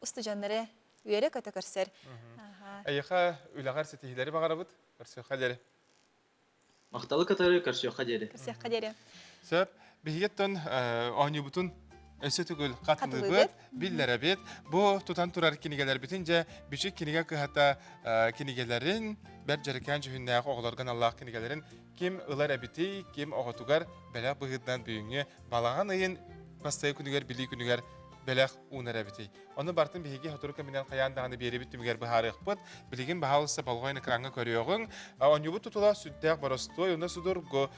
Speaker 1: устудьуоннары үөрэ-көтө көрсөр.
Speaker 2: Эйиэхэ үлэҕэр ситиһиилэри баҕарабыт. Көрсүөххэ диэри.
Speaker 20: Махталы кытары көрсүөххэ диэри.
Speaker 1: Көрсүөххэ диэри.
Speaker 2: Сөп. Биһигиттэн оонньуубутун өссө төгүл хатылыыбыт, биллэрэбит. Бу тутан турар кинигэлэрбитин дьэ Бичик кинигэ кыһата кинигэлэрин, бэрт дьэрэкээн дьүһүннээх оҕолорго аналлаах кинигэлэрин ким ылар эбитий, ким оҕотугар бэлэх быһыытынан бүгүҥҥү балаҕан ыйын бастакы күнүгэр билии күнүгэр бэлэх уунар эбитий. Ону барытын биһиги сотору кэминэн хайаан даҕаны биэрэбит түмүгэр быһаарыахпыт. Билигин баһаалыста болҕойон экраҥҥа көрүөҕүҥ. Оонньуубут тутула сүрдээх боростуой, уонна судургу.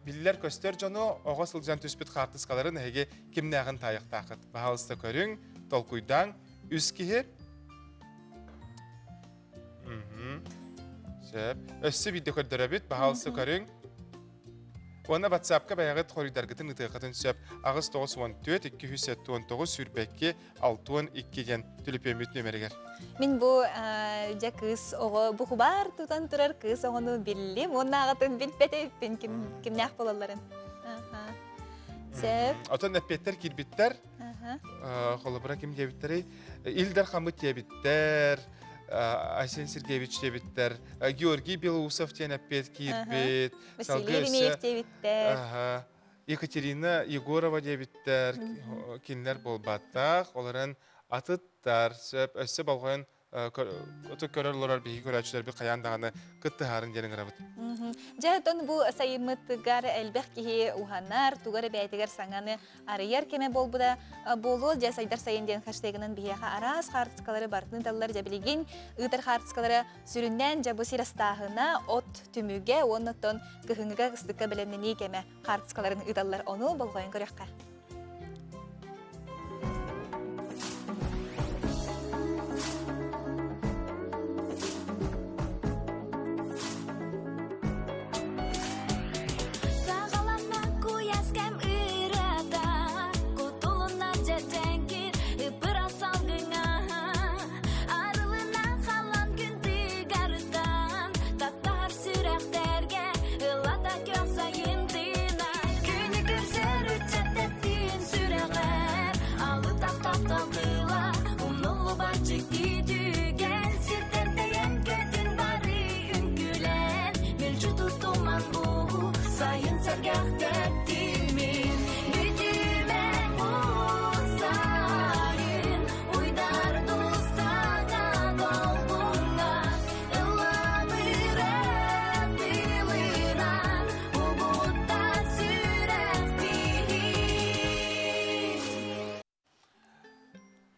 Speaker 2: Биллэр-көстөр дьону оҕо сылдьан түспүт хаартыскаларын эһиги кимнээҕин таайыахтааххыт. Баһаалыста көрүҥ, толкуйдааҥ. Үс киһи. Сөп. Өссө биирдэ көрдөрөбүт. Баһаалыста көрүҥ. Уонна WhatsApp-ка бэйэҕит хоруйдаргытын ыытыаххытын сөп. 894 279 22 62 диэн түлүпүөммүт нүөмэригэр.
Speaker 1: Мин бу дьэ кыыс оҕо бу кубаар тутан турар кыыс оҕону биллим уонна аҕатын билбэт эбиппин ким кимнээх буолалларын. Сөп.
Speaker 2: Отон эппиэттэр киирбиттэр. Холобура ким диэбиттэрий? Ил Дархаммыт диэбиттэр. Айсен Сергеевич диэбиттэр. Георгий Белоусов диэн эппиэт киирбит.
Speaker 1: Василий Еремеев диэбиттэр.
Speaker 2: Екатерина Егорова диэбиттэр. Кинилэр буолбаттах. Олорон атыттар. Сөп өссө болҕойон көрөр олорор биһиги көрөөччүлэрбит хайаан даҕаны кыттыһаарын диэн ыҥырабыт.
Speaker 1: Дьэ, оттон бу сайыммытыгар элбэх киһи уһанар, тугар эбээтигэр саҥаны арыйар кэмэ буолбута буолуо. Дьэ, сайдар сайын диэн хэштегынан биһиэхэ араас хаартыскалары барытын ыыталлар. Дьэ, билигин ыытар хаартыскалара сүрүннээн дьэ бу сир астааһына, от түмүгэ уонна оттон кыһыҥҥыга кыстыкка бэлэмнэнии кэмэ хаартыскаларын ыыталлар. Ону болҕойон көрүөххэ.
Speaker 9: Саҕаланна куйаас кэм ырыата, кутулунна дьэдьэҥкир ыпыра салгыҥа. Арылына халан күн тыгарыттан, таптаһар сүрэхтэргэ ыллата көх сайын тыына. Күнү көрсөр ыччат тэптиин сүрэҕэр, алытах таптал тыла, умнуллубат дьикти түгэн, сиртэн тэйэн көтүн бары үҥкүүлэн, мүлдьү тутуман бу сайын сэргэх тэптимин, бүтүмэ бу сайын, уйдар дуу саҥа долгуҥҥа, ыллабыра тылынан, угутта сүрэхпин.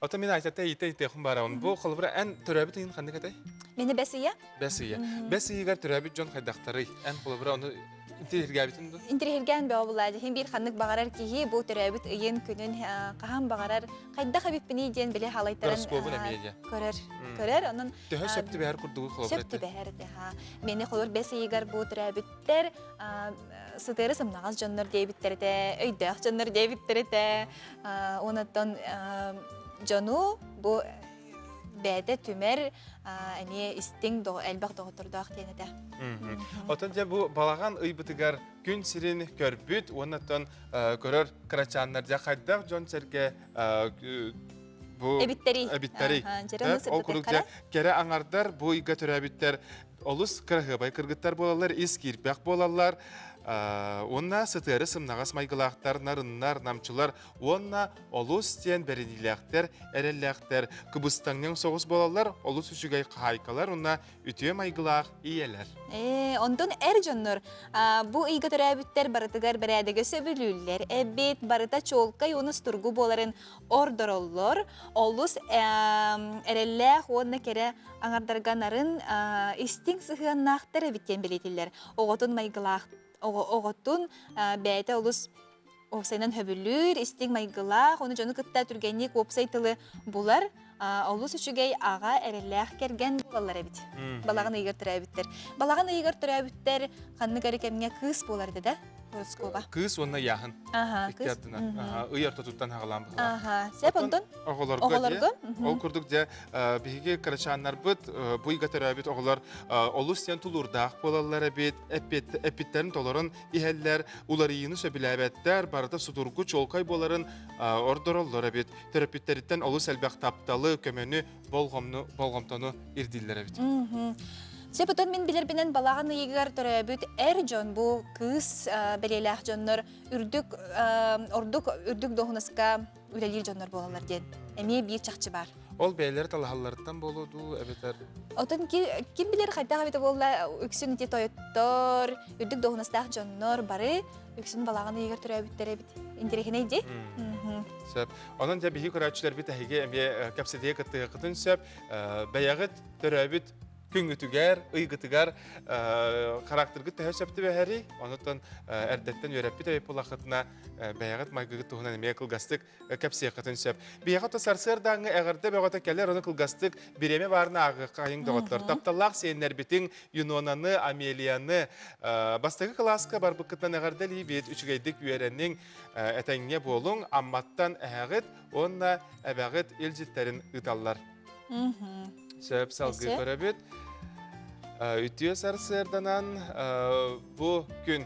Speaker 2: Ото мин айтата ите итехун барабын. Бу холобура эн төрөөбүт ыйын ханнык этэй?
Speaker 1: Мени бэс ыйа.
Speaker 2: Бэс ыйа. Бэс ыйыгар төрөөбүт дьон хайдахтарый? Эн холобура ону интириһиргээбитин ду?
Speaker 1: Интириһиргээн бөҕө булаа. Дьиһин биир ханнык баҕарар киһи бу төрөөбүт ыйын күнүн хаһан баҕарар хайдах эбиппиний диэн били халайтаран
Speaker 2: Гороскобун эмиэ дьэ.
Speaker 1: көрөр. Көрөр. Онон
Speaker 2: Төһө сөп түбэһэр курдугу холобура
Speaker 1: сөп түбэһэр ха. Мени холор бэс ыйыгар бу төрөөбүттэр сытыары сымнаҕас дьоннор диэбиттэр этэ, өйдөөх дьоннор диэбиттэр этэ. Онон дьону бу бэйэтэ түмэр эмиэ истиҥ элбэх доҕоттордоох диэн этэ.
Speaker 2: Отон дьэ бу балаҕан ыйбытыгар күн сирин көрбүт уонна оттон көрөр кырачааннар дьэ хайдах дьон-сэргэ бу
Speaker 1: эбиттэри
Speaker 2: эбиттэри ол курдук дьэ кэрэ аҥардар бу ыйга төрөөбүттэр олус кыраһыабай кыргыттар буолаллар, ис киирбэх буолаллар, уонна сытыары сымнаҕас майгылаахтар, нарыннар, намчылар уонна олус диэн бэриниилээхтэр, эрэллээхтэр, кыбыстаҥнаҥ соҕус буолаллар, олус үчүгэй хаһаайкалар уонна үтүө майгылаах ийэлэр.
Speaker 1: Ээ, онтон эр дьоннор бу ыйга төрөөбүттэр барытыгар бэрээдэги сөбүлүүллэр эбит, барыта чуолкай уонна судургу буоларын ордороллор, олус эрэллээх уонна кэрэ аҥардарга нарын истиҥ сыһыаннаахтар эбит диэн бэлиэтиллэр. Оҕотун майгылаах оҕотун бэйэтэ олус уопсайынан хөбүлүүр, истиҥ майгылаах, ону дьону кытта түргэнник уопсай тылы булар, олус үчүгэй аҕа эрэллээх кэргэн буолаллар эбит. Балаҕан ыйыгар төрөөбүттэр. Балаҕан ыйыгар төрөөбүттэр ханнык эрэ кэмҥэ кыыс буолар этэ да? Гороскоба.
Speaker 2: Кыыс уонна ыйааһын.
Speaker 1: Аха,
Speaker 2: Икки ардынан. Аха, ый ортотуттан хаҕалаан быһылаах.
Speaker 1: Аха, сеп онтон?
Speaker 2: Оҕолорго
Speaker 1: Оҕолорго?
Speaker 2: Ол курдук дьэ биһиги кырачааннарбыт бу ыйга төрөөбүт оҕолор олус диэн тулуурдаах буолаллар эбит, эппиттэрин толорон иһэллэр, уларыйыыны сөбүлээбэттэр, барыта судургу чуолкай буоларын ордороллор эбит. Төрөппүттэриттэн олус элбэх тапталы, көмөнү, болҕомну, болҕомтону ирдииллэр эбит.
Speaker 1: Сөп отон мин билэрбинэн балаҕан ыйыгар төрөөбүт эр дьон бу кыыс бэлиэлээх дьоннор үрдүк ордук үрдүк дуоһунаска үлэлиир дьоннор буолаллар диэн эмиэ биир чахчы баар.
Speaker 2: Ол бэйэлэри талаһалларыттан буолуо дуу эбэтэр
Speaker 1: Отон ким билэр хайдах эбитэ буолла үксүн ити тойоттор, үрдүк дуоһунастаах дьоннор бары үксүн балаҕан ыйыгар төрөөбүттэр эбит. Интэриэһинэй дии.
Speaker 2: Сөп. Онон дьэ биһиги көрөөччүлэрбит эһиги эмиэ кэпсэтиигэ кыттыһыаххытын сөп. Бэйэҕит төрөөбүт күҥҥүтүгэр, ыйгытыгар характергыт төһө сөп түбэһэрий? Онутан эрдэттэн үөрэппит эбит буоллаххытына бэйэҕит майгыгыт туһунан эмиэ кылгастык кэпсиэххитин сөп. Биһиэхэ то сарсыардааҥҥы эҕэрдэ бөҕөтө кэлэр, ону кылгастык бириэмэ баарына ааҕыахха айыҥ доҕоттор. Тапталлаах сиэннэрбитин Юнонаны, Амелияны бастакы кылааска барбыккытынан эҕэрдэлиибит, үчүгэйдик үөрэниҥ, этэҥҥэ буолуҥ, Амматтан эһэҕит уонна эбэҕит илдьиттэрин ыыталлар. Сөп салгыы көрөбүт. Үтүө сарсыарданан бу күн.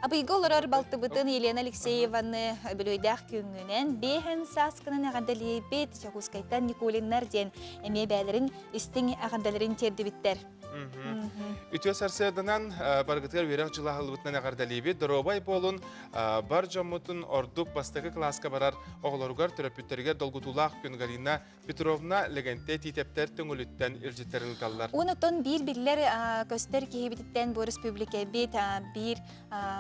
Speaker 1: Абыйга олорор балтыбытын Елена Алексееваны бүлөйдээх күҥҥүнэн биэһэн сааскынан эҕэрдэлиибит Дьокуускайтан Никулиннар диэн эмиэ бээлэрин истиҥ эҕэрдэлэрин тиэрдибиттэр.
Speaker 2: Үтүө сарсыарданан баргытыгар үөрэх дьыла аһыллыбытынан эҕэрдэлиибит. Доруобай буолун, бар дьоммутун ордук бастакы кылааска барар оҕолоругар, төрөппүттэригэр долгутуулаах күн Галина Петровна Лэгэнтэй Тиитэптэр Төҥүлүттэн илдьиттэрин ыыталлар.
Speaker 1: Онтон биир биллэр көстөр киһибититтэн бу республикабит биир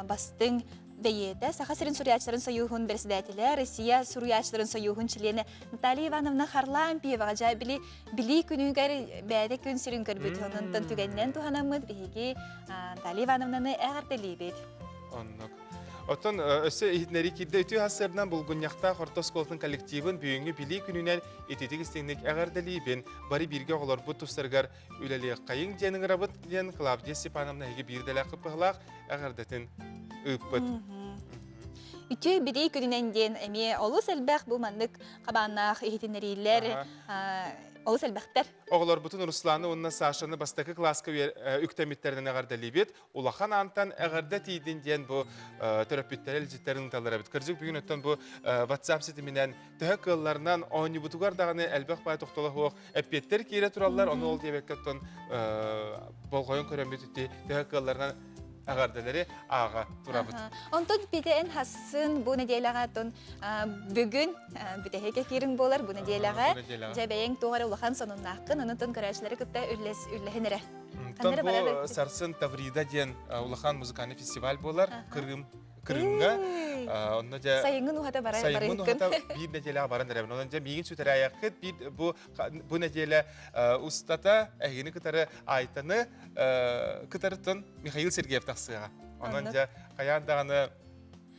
Speaker 1: бастыҥ бэйиэтэ Саха сирин суруйааччыларын сойууһун бэрэссэдээтэлэ, Россия суруйааччыларын сойууһун чилиэнэ Наталья Ивановна Харлампьеваҕа дьэ били билии күнүгэр бэйэтэ күн сирин көрбүт. Онон түгэнинэн туһанаммыт биһиги Наталья Ивановнаны эҕэрдэлиибит.
Speaker 2: Оннук. Оттон өссө иһитиннэрии киирдэ үтүө сарсыардан Булгунньахтаах орто оскуолатын коллективын бүгүҥҥү Билии күнүнэн ититик истиҥник эҕэрдэлиибин. Бары бииргэ оҕолорбут тустарыгар үлэлиэххэйиҥ диэн ыҥырабыт диэн Клавдия Степановна эһиги биир дэлээх кыппыһылаах эҕэрдэтин ыыппыт.
Speaker 1: Үтүө билии күнүнэн диэн эмиэ олус элбэх бу маннык хабааннаах иһитиннэриилэр олус элбэхтэр.
Speaker 2: Оҕолорбутун Русланы уонна Сашаны бастакы кылааска үктэммиттэринэн эҕэрдэлиибит. Улахан аантан эҕэрдэ тиийдин диэн бу төрөппүттэрэ илдьиттэрин ыыталлар эбит. Кырдьык бүгүн оттон бу WhatsApp ситиминэн төһө кыалларынан оонньуубутугар даҕаны элбэх баай тохтоло суох эппиэттэр киирэ тураллар. Ону ол диэбэккэ оттон болҕойон көрөммүт ити төһө кыалларынан эҕэрдэлэри ааҕа турабыт.
Speaker 1: Онтон Петя эн хассын бу нэдиэлэҕэ оттон бүгүн бүтэһик эфириҥ буолар бу нэдиэлэҕэ дьэ бэйэҥ туох эрэ улахан сонуннааххын онон көрөөччүлэри кытта үллэһин эрэ.
Speaker 2: Онтон бу сарсын Таврида диэн улахан музыкальный фестиваль буолар Крым Крымҥа. Онно дьэ
Speaker 1: сайыҥҥын уһата барар
Speaker 2: сайыҥҥын уһата биир нэдиэлэҕэ баран эрэбин. Онон дьэ миигин сүтэрээйэххит биир бу бу нэдиэлэ устата эһигини кытары Айтаны кытарытын Михаил Сергеев тахсыаҕа. Онон дьэ хайаан даҕаны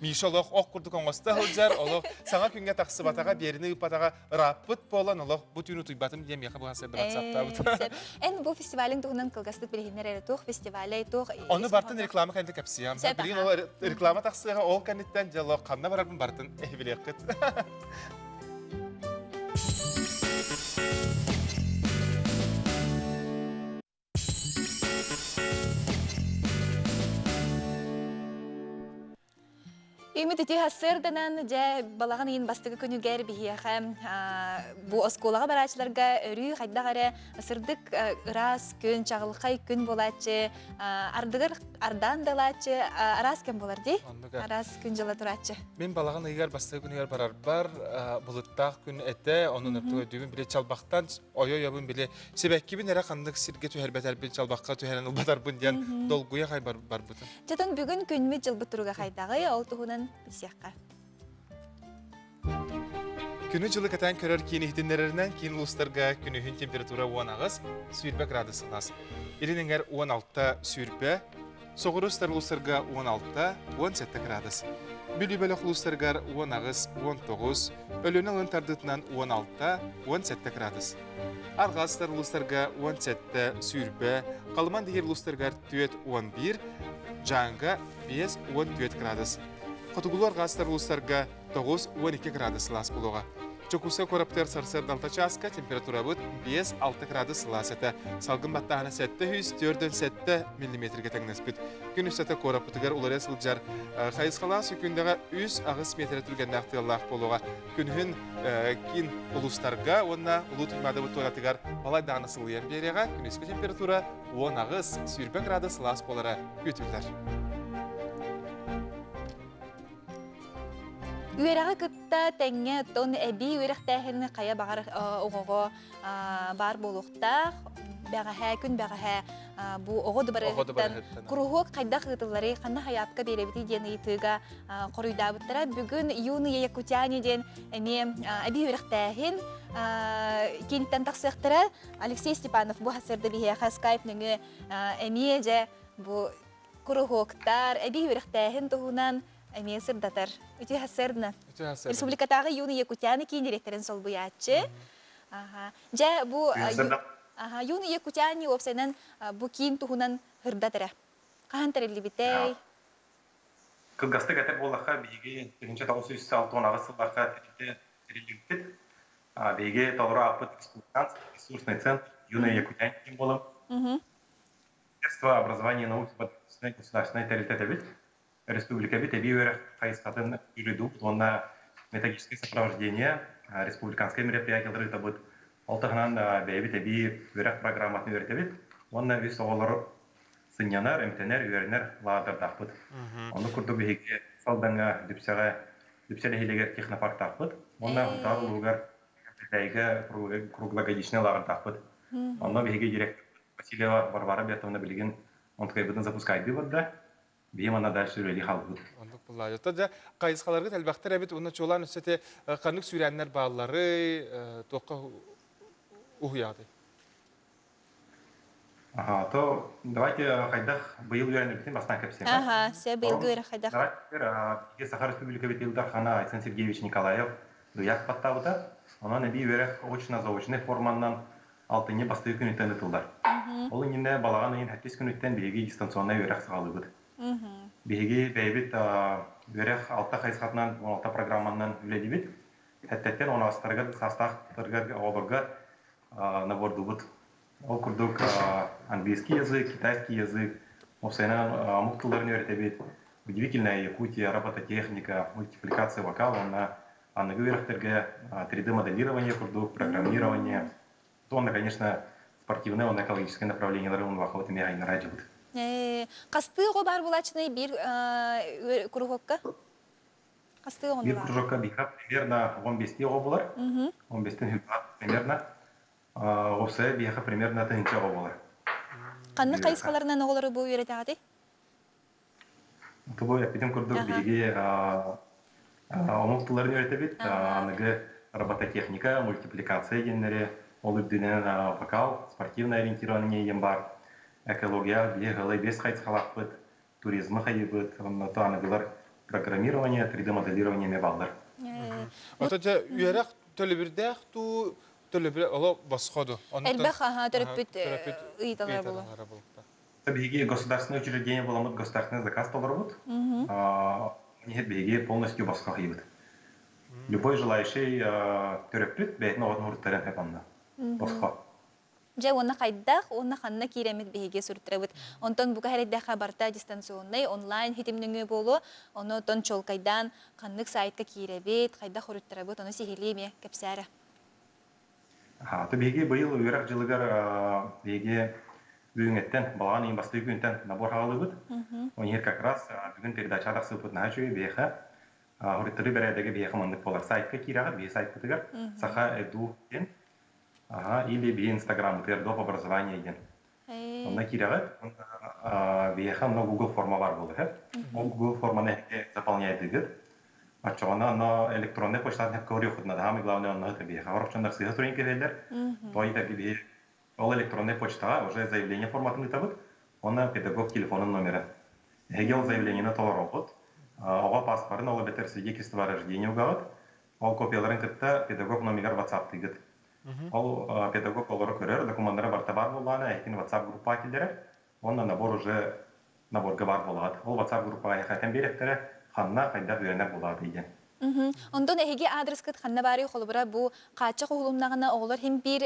Speaker 2: Миша олох ох курдук оҥосто сылдьар, олох саҥа күҥҥэ тахсыбатаҕа, биэрини ыыппатаҕа ырааппыт буолан, олох бу түүн утуйбатым диэн миэхэ быһа сырдыбат саптаабыт.
Speaker 1: Эн бу фестивалын туһунан кылгастык билиһиннэр эрэ туох фестивалей, туох
Speaker 2: Ону бартын реклама кэннэ кэпсиэм. Билигин ол реклама тахсыаҕа, ол кэнниттэн дьэ олох ханна барарбын бартын эһи билиэххит.
Speaker 1: Үмүт ити сарсыарданан дьэ балаҕан ыйын бастакы күнүгэр биһиэхэ бу оскуолаҕа барааччыларга өрүү хайдах эрэ сырдык ыраас күн, чаҕылхай күн буолааччы, ардыгар ардаан да ылааччы, араас кэм буолар дии. Араас күн дьыла турааччы.
Speaker 2: Мин балаҕан ыйыгар бастакы күнүгэр барарбар былыттаах күн этэ, онон өптөг өйдүүбүн били чалбахтан ойо-ойобун били сибэккибин эрэ ханнык сиргэ түһэрбэтэрбин чалбахха түһэрэн ылбатарбын диэн долгуйа хай барбытым.
Speaker 1: Чэтон бүгүн күнмүт дьылбыт туруга хайдаҕый, ол туһунан билсиэххэ.
Speaker 2: Күнү-дьылы кэтээн көрөр киин иһитиннэрэринэн киин улуустарга күнүһүн температура 18, сүүрбэ градус сылаас. Илин эҥэр 16, сүүрбэ, Соҕуруу сытар улуустарга 16, 17 градус. Бүлүү бөлөх улуустарыгар 18, 19, Өлүөнэ алын тардыытынан 16, 17 градус. Арҕаа сытар улуустарга 17, сүүрбэ, Халыман диһир улуустарыгар 4, 11, Дьааҥга 5, 14 градус. Хотугулуу арҕаа сытар улуустарга 9, 12 градус сылаас буолуоҕа. Дьокуускай куораттыгар сарсыарда 6 чааска температурабыт 5-6 градус сылаас этэ. Салгын баттааһына 747 миллиметргэ тэҥнэспит. Күн устата куораппытыгар уларыйа сылдьар хайысхалаах сөкүүндэҕэ 3-8 миэтэрэ түргэннээх тыаллаах буолуоҕа. Күнүһүн киин улуустарга уонна Улуу Туймаадабыт туоратыгар балай даҕаны сылыйан биэриэҕэ. Күнүскү температура 18 20 градус сылаас буолара күүтүллэр.
Speaker 1: Үөрэҕи кытта тэҥҥэ оттон эбии үөрэхтээһин хайа баҕар оҕоҕо баар буолуохтаах. Бэҕэһээ күн бэҕэһээ бу оҕо дыбарыһыттан куруһуок хайдах ыытылларый, ханна хайаапка биэрэбитий диэн ыйытыыга хоруйдаабыттара. Бүгүн Юные якутяне диэн эмиэ эбии үөрэхтээһин киинтэн тахсыахтара. Алексей Степанов бу сарсыарда биһиэхэ скайп нөҥүө эмиэ дьэ бу куруһуоктар, эбии үөрэхтээһин туһунан эмиэ сырдатар. Үтүө сарсыарда. Республикатааҕы Юные якутяне киин дириэктэрин солбуйааччы. Дьэ, бу Юные якутяне уопсайынан бу киин туһунан сырдат эрэ. Хаһан тэриллибитэй?
Speaker 21: Кылгастык этэр буоллахха, биһиги 1968 сылларга тэриллибиппит. Биһиги толору ааппыт Республиканский ресурсный центр Юные якутяне диэн буолан Министерство образования и науки государственной тэрилтэ этэбит. Республикабыт эбии үөрэх хайысхатын үрдүк уонна методическое сопровождение республиканскай мероприятиялары ыытабыт. Ол таһынан бэйэбит эбии үөрэх программатын үөрэтэбит уонна үс оҕолору сынньанар, эмтэнэр, үөрэнэр лааҕырдардаахпыт. Ону курдук биһиги Салдаҥҥа Дүпсэҕэ Дүпсэ нэһилиэгэр технопарктаахпыт уонна Хунтаар улууһугар Кэптэйгэ круглогодичный лааҕырдаахпыт. Онно биһиги директор Васильева Варвара Бертовна билигин онтукайбытын запускайдыы барда. Биһи манна дальше үлэлии хаалбыт.
Speaker 2: Оннук буллаа. Оттон дьэ хайысхаларгыт элбэхтэр эбит уонна чуолаан өссө ити ханнык сүүрээннэр баалларый, туохха уһуйаҕытый?
Speaker 21: Аха, то давайте хайдах быйыл үөрэнэрбитин бастаан кэпсиэм.
Speaker 1: Аха, се быйылгы үөрэх хайдах?
Speaker 21: Давайте Саха Республика Ил Дархана Айсен Сергеевич Николаев ыйаах баттаабыта. Онон эбии үөрэх очно-заочнай форманнан алтынньы бастакы күнүттэн ытыллар. Ол иннинэ балаҕан ыйын сэттис күнүттэн биһиги дистанционнай үөрэх саҕалыыбыт. Биһиги бэйэбит үөрэх алта хайысхатынан 16 программанан үлэлиибит. Сэттэттэн он аҕыстарыгар саастаахтарыгар оҕолорго набордуубут. Ол курдук английский язык, китайский язык, уопсайынан омук тылларын үөрэтэбит, удивительная Якутия, робототехника, мультипликация вокал уонна аныгы үөрэхтэргэ 3D-моделирование курдук, программирование, уонна, конечно, спортивное уонна экологическое направлениелары унвахабыт эмиэ айнара дьыбыт.
Speaker 1: Хастыы оҕо баар булааччыный биир куруһуокка? Хастыы оҕону
Speaker 21: Биир кружокка биһиэхэ примерно 15 оҕо булар. 15-тен хүлбаат примерно. Уопсайа биһиэхэ примерно тыһыынча оҕо буолар.
Speaker 1: Ханнык хайысхаларынан оҕолору бу үөрэтэҕитий?
Speaker 21: Тобу эппитим курдук биһиги омук тылларын үөрэтэбит. Аныгы робототехника, мультипликация диэннэри, ол үрдүнэн вокал, спортивное ориентирование диэн баар. Экология биһи ыалай биэс хайысхалаахпыт, туризмы хайыыбыт, онно аныгылар программирование, 3D-моделирование эмиэ бааллар.
Speaker 2: Ото дьэ үөрэх төлөбүрдээх дуу, төлөбүрэ оло босхо дуу?
Speaker 1: Элбэх төрөппүт ыйыталара буолуо.
Speaker 21: Биһиги государственное учреждение буоламмыт государственный заказ толоробут. Иһит биһиги полностью босхо ыйыбыт. Любой желающий төрөппүт бэйэтин оҕотун уруттаран хэп онно. Босхо.
Speaker 1: Дьэ уонна хайдах уонна ханна киирэммит биһиги суруттарабыт. Онтон бука эрэйдэххэ барыта дистанционнай онлайн хитим нөҥүө буолуо. Ону оттон чуолкайдаан ханнык сайтка киирэбит, хайдах уруттарабыт, ону сиһилии эмиэ кэпсээрэ.
Speaker 21: То биһиги быйыл үөрэх дьылыгар биһиги бүгүҥҥэттэн балаҕан ыйын бастакы күнтэн набор хаалыыбыт. Ол иһин как раз бүгүн передачаҕа тахсыбыппыт наһаа үчүгэй биһиэхэ. Хоруйтары бэрээдэгэ биһиэхэ маннык буолар. Сайтка киирэҕит, биһи сайтпытыгар Саха Эду диэн, или биһи инстаграммытыгар доп образование диэн. Онно киирэҕит, биһиэхэ онно Google форма баар буолар. Ол Google форманы эһиги заполняйдыгыт. Оччоҕуна онно электроннай почтатын сөпкө уруйуоххутуна самое главное онно сытар биһиэхэ. Сорох дьоннор сыыһа суруйан кэбиһэллэр. Тоҕо диэтэргэ биһи ол электроннай почтаҕа уже заявление форматын ыытабыт уонна педагог телефонун номера. Эһиги ол заявлениены толороҕут. Оҕо паспорын ол эбэтэр свидетельство о рождении угаҕыт. Ол копияларын кытта педагог номигар ватсаптыыгыт. Ол педагог олору көрөр, докумуоннара барыта баар буоллаҕына, эһигини WhatsApp группаҕа киллэрэр. Уонна набор уже наборга баар буолаҕыт. Ол WhatsApp группаҕа эһиэхэ этэн биэриэхтэрэ, ханна, хайдах үөрэнэр буолаҕытый диэн.
Speaker 1: Онтон эһиги аадырыскыт ханна баарый холобура бу хааччах уһулуннаҕына оҕолор иһин биир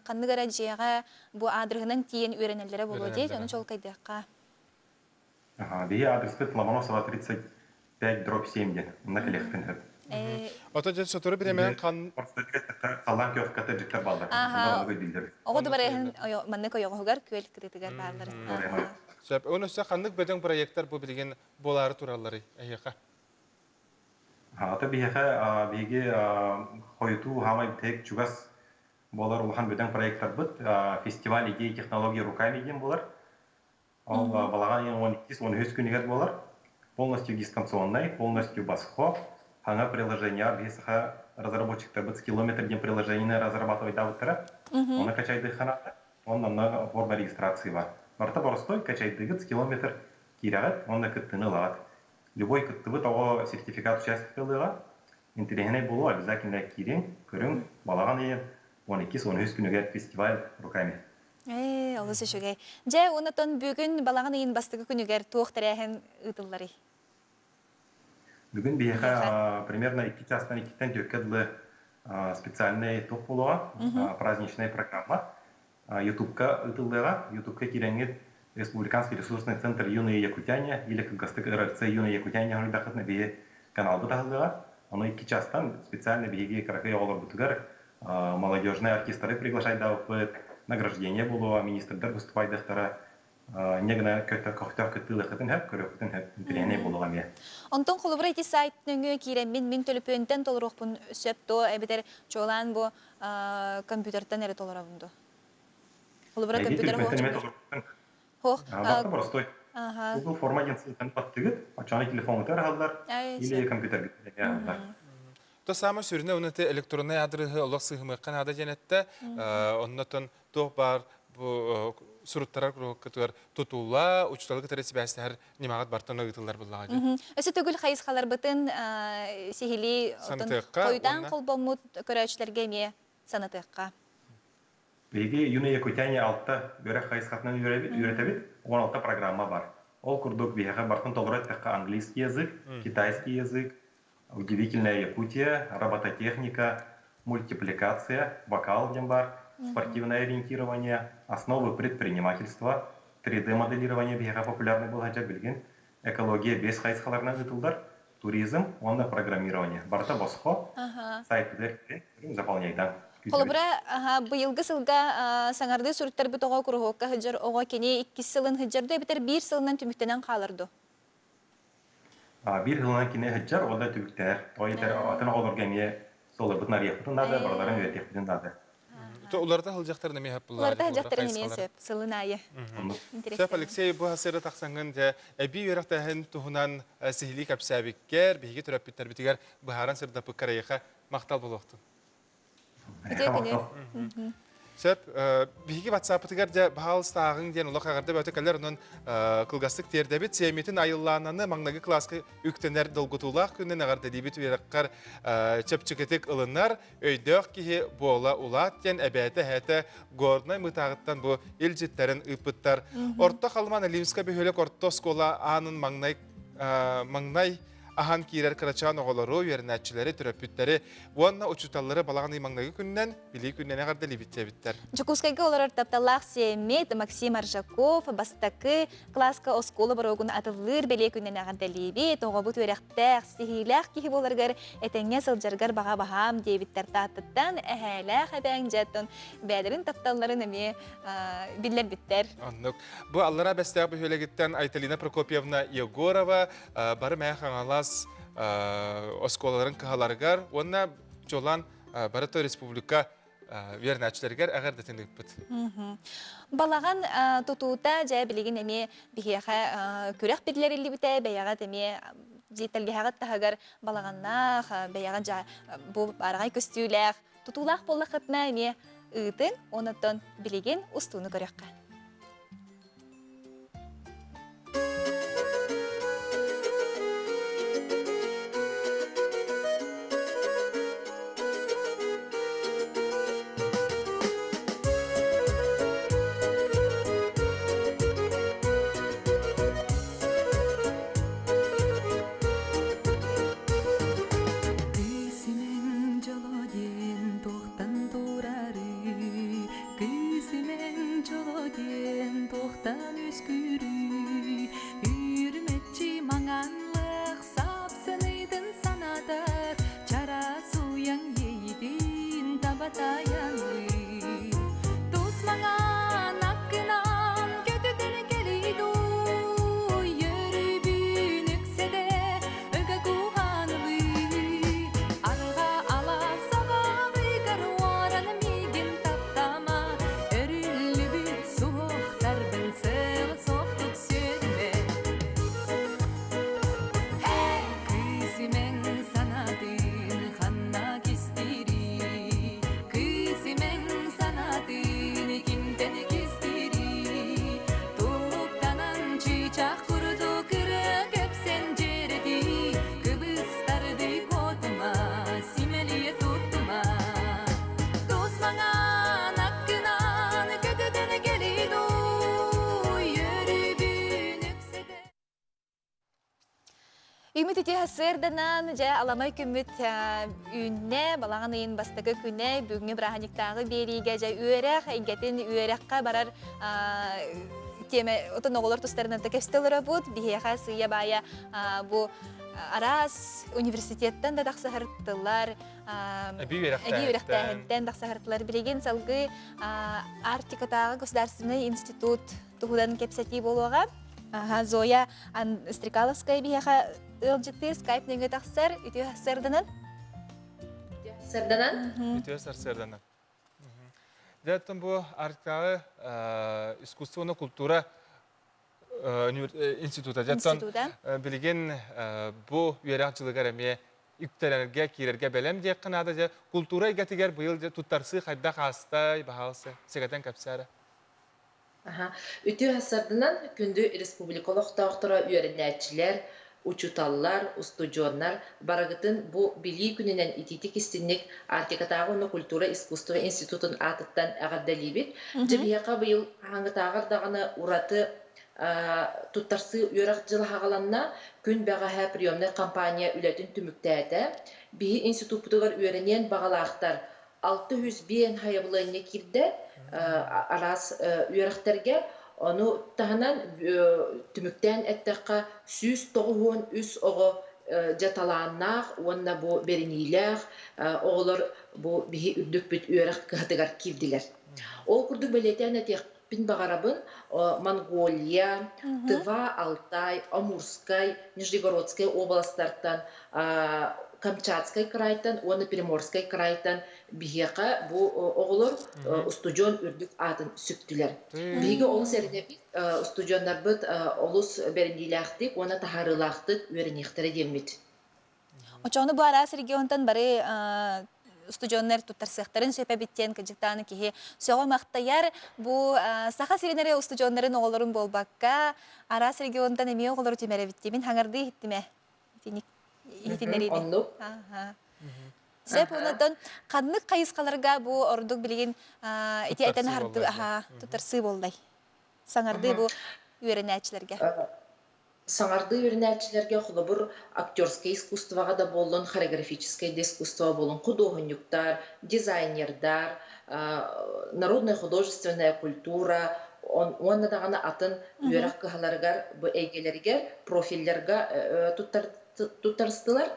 Speaker 1: ханнык эрэ дьиэҕэ бу аадырыһынан тиийэн үөрэнэллэрэ буолуо диэт, ону чуолкайдыахха.
Speaker 21: Биһи аадырыспыт Ломоносова 35 дробь 7 диэн. Онно кэлиэхпин сөп.
Speaker 2: Ото дьэ сотору бириэмэнэн хан
Speaker 21: Халлаан күөх коттеджиттар бааллар.
Speaker 1: Аха. Оҕо дыбарыһын маннык ойоҕоһугар күөл кытыытыгар бааллар.
Speaker 2: Сөп. Оны өссө ханнык бөдөҥ проекттар бу билигин буолаары туралларый эһиэхэ?
Speaker 21: Ата биһиэхэ биһиги хойутуу хаамай бүтэһик чугас буолар улахан бөдөҥ проекттарбыт фестиваль идеи технологии руками диэн буолар. Ол балаҕан ыйын 12-13 күнүгэр буолар. Полностью дистанционнай, полностью босхо. Саҥа приложение биһи саха разработчиктарбыт Скиллометр диэн приложениены разрабатывайдаабыттара. Оны качайдыххана онно онно форма регистрации бар. Барыта боростой качайдыгыт скиллометр киирэҕит уонна кыттыыны ылаҕыт. Любой кыттыбыт оҕо сертификат участка ылыаҕа. Интэриэһинэй буолуо обязательно киириҥ, көрүҥ, балаҕан ыйын 12-13 күнүгэр фестиваль руками.
Speaker 1: Ээ, олус үчүгэй. Дьэ, онтон бүгүн балаҕан ыйын бастакы күнүгэр туох тэрээһин ыытылларый?
Speaker 21: Бүгүн биһиэхэ примерно икки чаастан иккиттэн түөркэ дылы специальный туох буолуоҕа, праздничная программа. Ютубка ыытыллыаҕа. Ютубка киирэҥҥит. Республиканский ресурсный центр «Юные якутяне» или кылгастык РРЦ «Юные якутяне» хоруйдаххытына биһи каналбыт аһыллыаҕа. Ону икки чаастан специально биһиги кыракый оҕолорбутугар молодежные артистары приглашайдаабыппыт, награждение буолуоҕа, министрдар выступайдахтара, инньэ гына көхтөөх кыттыылыаххытын сөп, көрүөххүтүн сөп, интэриэһинэй буолуоҕа эмиэ.
Speaker 1: Онтон холобура ити сайт нөҥүө киирэммин мин төлөпүөнтэн толоруохпун сөп дуо эбэтэр чуолаан бу компьютертан эрэ толоробун дуо? Холобура компьютер
Speaker 21: Хоох. Барыта простой. Google форма диэн ссылканы баттыгыт, оччоҕуна телефоҥҥутугар аһаллар или компьютерга аһаллар.
Speaker 2: То самое сүрүнэ уну те электронный адрыһы олох сыһымыахха наада диэн эттэ. Оннотон туох баар бу суруттарар куруһуккутугар тутула, учууталы кытары сибээстэһэр ньымаҕыт бартан ыытыллар буллаҕа дии.
Speaker 1: Өссө төгүл хайысхаларбытын сиһилии хойутаан холбоммут көрөөччүлэргэ эмиэ санатыахха.
Speaker 21: Биһиги Юные Якутяне алта үөрэх хайысхатынан үөрэтэбит, 16 программа бар. Ол курдук биһиэхэ бартын толору эттэххэ английский язык, китайский язык, удивительная Якутия, робототехника, мультипликация, вокал диэн бар, спортивное ориентирование, основы предпринимательства, 3D-моделирование биһиэхэ популярный буолан билигин, экология бес хайысхаларынан ыытыллар, туризм уонна программирование. Барыта босхо, сайтыгар заполняйдан.
Speaker 1: Холобура, быйылгы сылга саҥардыы суруттарбыт оҕо куруһуокка сылдьар оҕо кини иккис сылын сылдьар дуу эбэтэр биир сылынан түмүктэнэн хаалар дуу?
Speaker 21: Биир сылынан кини сылдьар, ол да түбүктэнэр. Тоҕо диэтэр, атын оҕолорго эмиэ суолларбытын арыйыахпытын наада, барыларын үөрэтиэхпитин наада.
Speaker 2: Уларыта сылдьахтарын эмиэ сөп буллар.
Speaker 1: Уларыта сылдьахтарын эмиэ сөп, сылын аайы.
Speaker 2: Сөп, Алексей, бу сыры тахсаҥҥын дьэ эбии үөрэхтээһин туһунан сиһилии кэпсээбиккэр, биһиги төрөппүттэрбитигэр быһааран сырдаппыккар эйиэхэ махтал буолуохтун.
Speaker 1: Үтүө күнү.
Speaker 2: Сөп, биһиги ватсаппытыгар дьэ баһаалыстааҕыҥ диэн олох эҕэрдэ бөтө кэлэр, онон кылгастык тиэрдэбит. Сиэммитин айыллаананы маҥнайгы кылааска үктэнэр долгутуулаах күнүнэн эҕэрдэлиибит үөрэххэр чэпчэкитик ылынар, өйдөөх киһи буола улаат диэн эбээтэ-эһээтэ Горнай Мытааҕыттан бу илдьиттэрин ыыппыттар. Орто Халыман Илимскэй бөһүөлэк орто оскуола аанын маҥнай маҥнай аһан киирэр кырачаан оҕолору, үөрэнээччилэри, төрөппүттэри уонна учууталлары балаҕан ый маҥнайгы күнүнэн Билии күнүнэн эҕэрдэлиибит диэбиттэр.
Speaker 1: Дьокуускайга олорор тапталлаах сиэммит Максим Аржаков бастакы кылааска оскуола боруогун атыллыыр бэлиэ күнүнэн эҕэрдэлиибит. Оҕобут үөрэхтээх, ситиһиилээх киһи буоларыгар этэҥҥэ сылдьаргар баҕа баһаам диэбиттэр Тааттаттан эһээлээх эбээҥ дьэ бэйэлэрин тапталларын эмиэ биллэрбиттэр.
Speaker 2: Оннук. Бу Аллараа Бэстээх бөһүөлэгиттэн Айталина Прокопьевна Егорова бары Мэйэ Хаҥалас оскуолаларын кыһаларыгар уонна чуолаан барыта республика үөрэнээччилэригэр эҕэрдэтин ыыппыт.
Speaker 1: Балаҕан тутуута дьэ билигин эмиэ биһиэхэ күрэх биллэриллибитэ бэйэҕит эмиэ тэлгэһэҕит таһыгар балаҕаннаах бэйэҕит бу баараҕай көстүүлээх тутуулаах буоллаххытына эмиэ ыытыҥ онтон билигин устууну көрүөххэ.
Speaker 3: Кыыс дьоло диэн туохтан турарый Кыыс имэҥ дьоло диэн туохтан үөскүүрүй Үүрүмэччи маҥанлык сапсыныытын санатар Чараас уйаҥ иэйиитин таба тайаный Тус маҥан аккынан көтүтэн кэлий дуу Үөрүүбүн үксэтэ ыга кууһанылыы Арҕаа алаас сабаҕыгар уоран миигин таптама Өрүллүбүт суһуохтарбын сыала суохтук сүөрүмэ.
Speaker 1: Түүмүт үтүө сырданан, дьэ аламай күммүт үүннэ, балаҕан ыйын бастакы күнэ, бүгүҥҥү бырааһынньыктааҕы биэриигэ дьэ үөрэх эйгэтин үөрэххэ барар тиэмэ отон оҕолор тустарынан да кэпсэтэ олоробут. Биһиэхэ сыыйа-баайа бу араас университеттан да тахсаһыртылар,
Speaker 2: эбии
Speaker 1: үөрэхтээһинтэн тахсаһыртылар. Билигин салгыы Арктикатааҕы государственнай институт туһунан кэпсэтии буолуоҕа. Зоя Стрекаловская биһиэхэ ыалдьыттыыр скайп нөҥүө тахсар. Үтүө сарсыарданан.
Speaker 4: Сарданан.
Speaker 2: Үтүө сарсыарданан. Дьэ, оттон бу Арктикаҕы искусство уонна культура института. Дьэ, оттон билигин бу үөрэх дьылыгар эмиэ үктэнэргэ, киирэргэ бэлэм диэххэ наада. Дьэ, култуура эйгэтигэр быйыл туттарсыы хайдах аастай, баһаалыста, сэгэтэн кэпсээ эрэ.
Speaker 4: Аха. Үтүө сарсыарданан күндү республика олохтоохторо үөрэнээччилэр, учууталлар, устудьуоннар барыгытын бу Билии күнүнэн итиитик-истинник Арктикатааҕы уонна культура искусство институтун аатыттан эҕэрдэлиибит. Дьэ биһиэхэ быйыл хаһааҥҥытааҕар даҕаны ураты туттарсыы үөрэх дьыла саҕаланна. Күн бэҕэһээ приемнай кампания үлэтин түмүктээтэ. Биһи институппутугар үөрэниэн баҕалаахтар 605 сайабылыанньа киирдэ араас үөрэхтэргэ. Ону таһынан түмүктээн эттэххэ, 193 оҕо дьэ талааннаах уонна бу бэриниилээх оҕолор бу биһи үрдүкпүт үөрэх кыһатыгар киирдилэр. Ол курдук бэлиэтээн этиэхпин баҕарабын, Монголия, Тыва, Алтай, Амурскай, Нижегородскай уобаластартан Камчатскай крайтан уонна Приморскай крайтан биһиэхэ бу оҕолор устудьуон үрдүк аатын сүктүлэр. Биһиги олус эрэнэбит, устудьуоннарбыт олус бэриниилээхтик уонна таһаарыылаахтык үөрэниэхтэрэ диэммит.
Speaker 1: Очону бу араас регионтан бары устудьуоннар туттарсыахтарын сөп эбит диэн кыдьыктааны киһи сөҕө-махтайар. Бу Саха сирин эрэ устудьуоннарын оҕолорун буолбакка, араас регионтан эмиэ оҕолору түмэр эбит диибин хаҥардыы иһиттим ээ. Итинник иһитиннэриини.
Speaker 4: Оннук.
Speaker 1: Сөп онон ханнык хайысхаларга бу ордук билигин ити этэн аһарды туттарсыы буоллай? Саҥардыы бу үөрэнээччилэргэ.
Speaker 4: Саҥардыы үөрэнээччилэргэ холобур актерскай искусствоҕа да буоллун, хореографическай да искусство буоллун, худуоһунньуктар, дизайнердар, народная художественная культура уонна даҕаны атын үөрэх кыһаларыгар бу эйгэлэригэр профилларга туттарыстылар.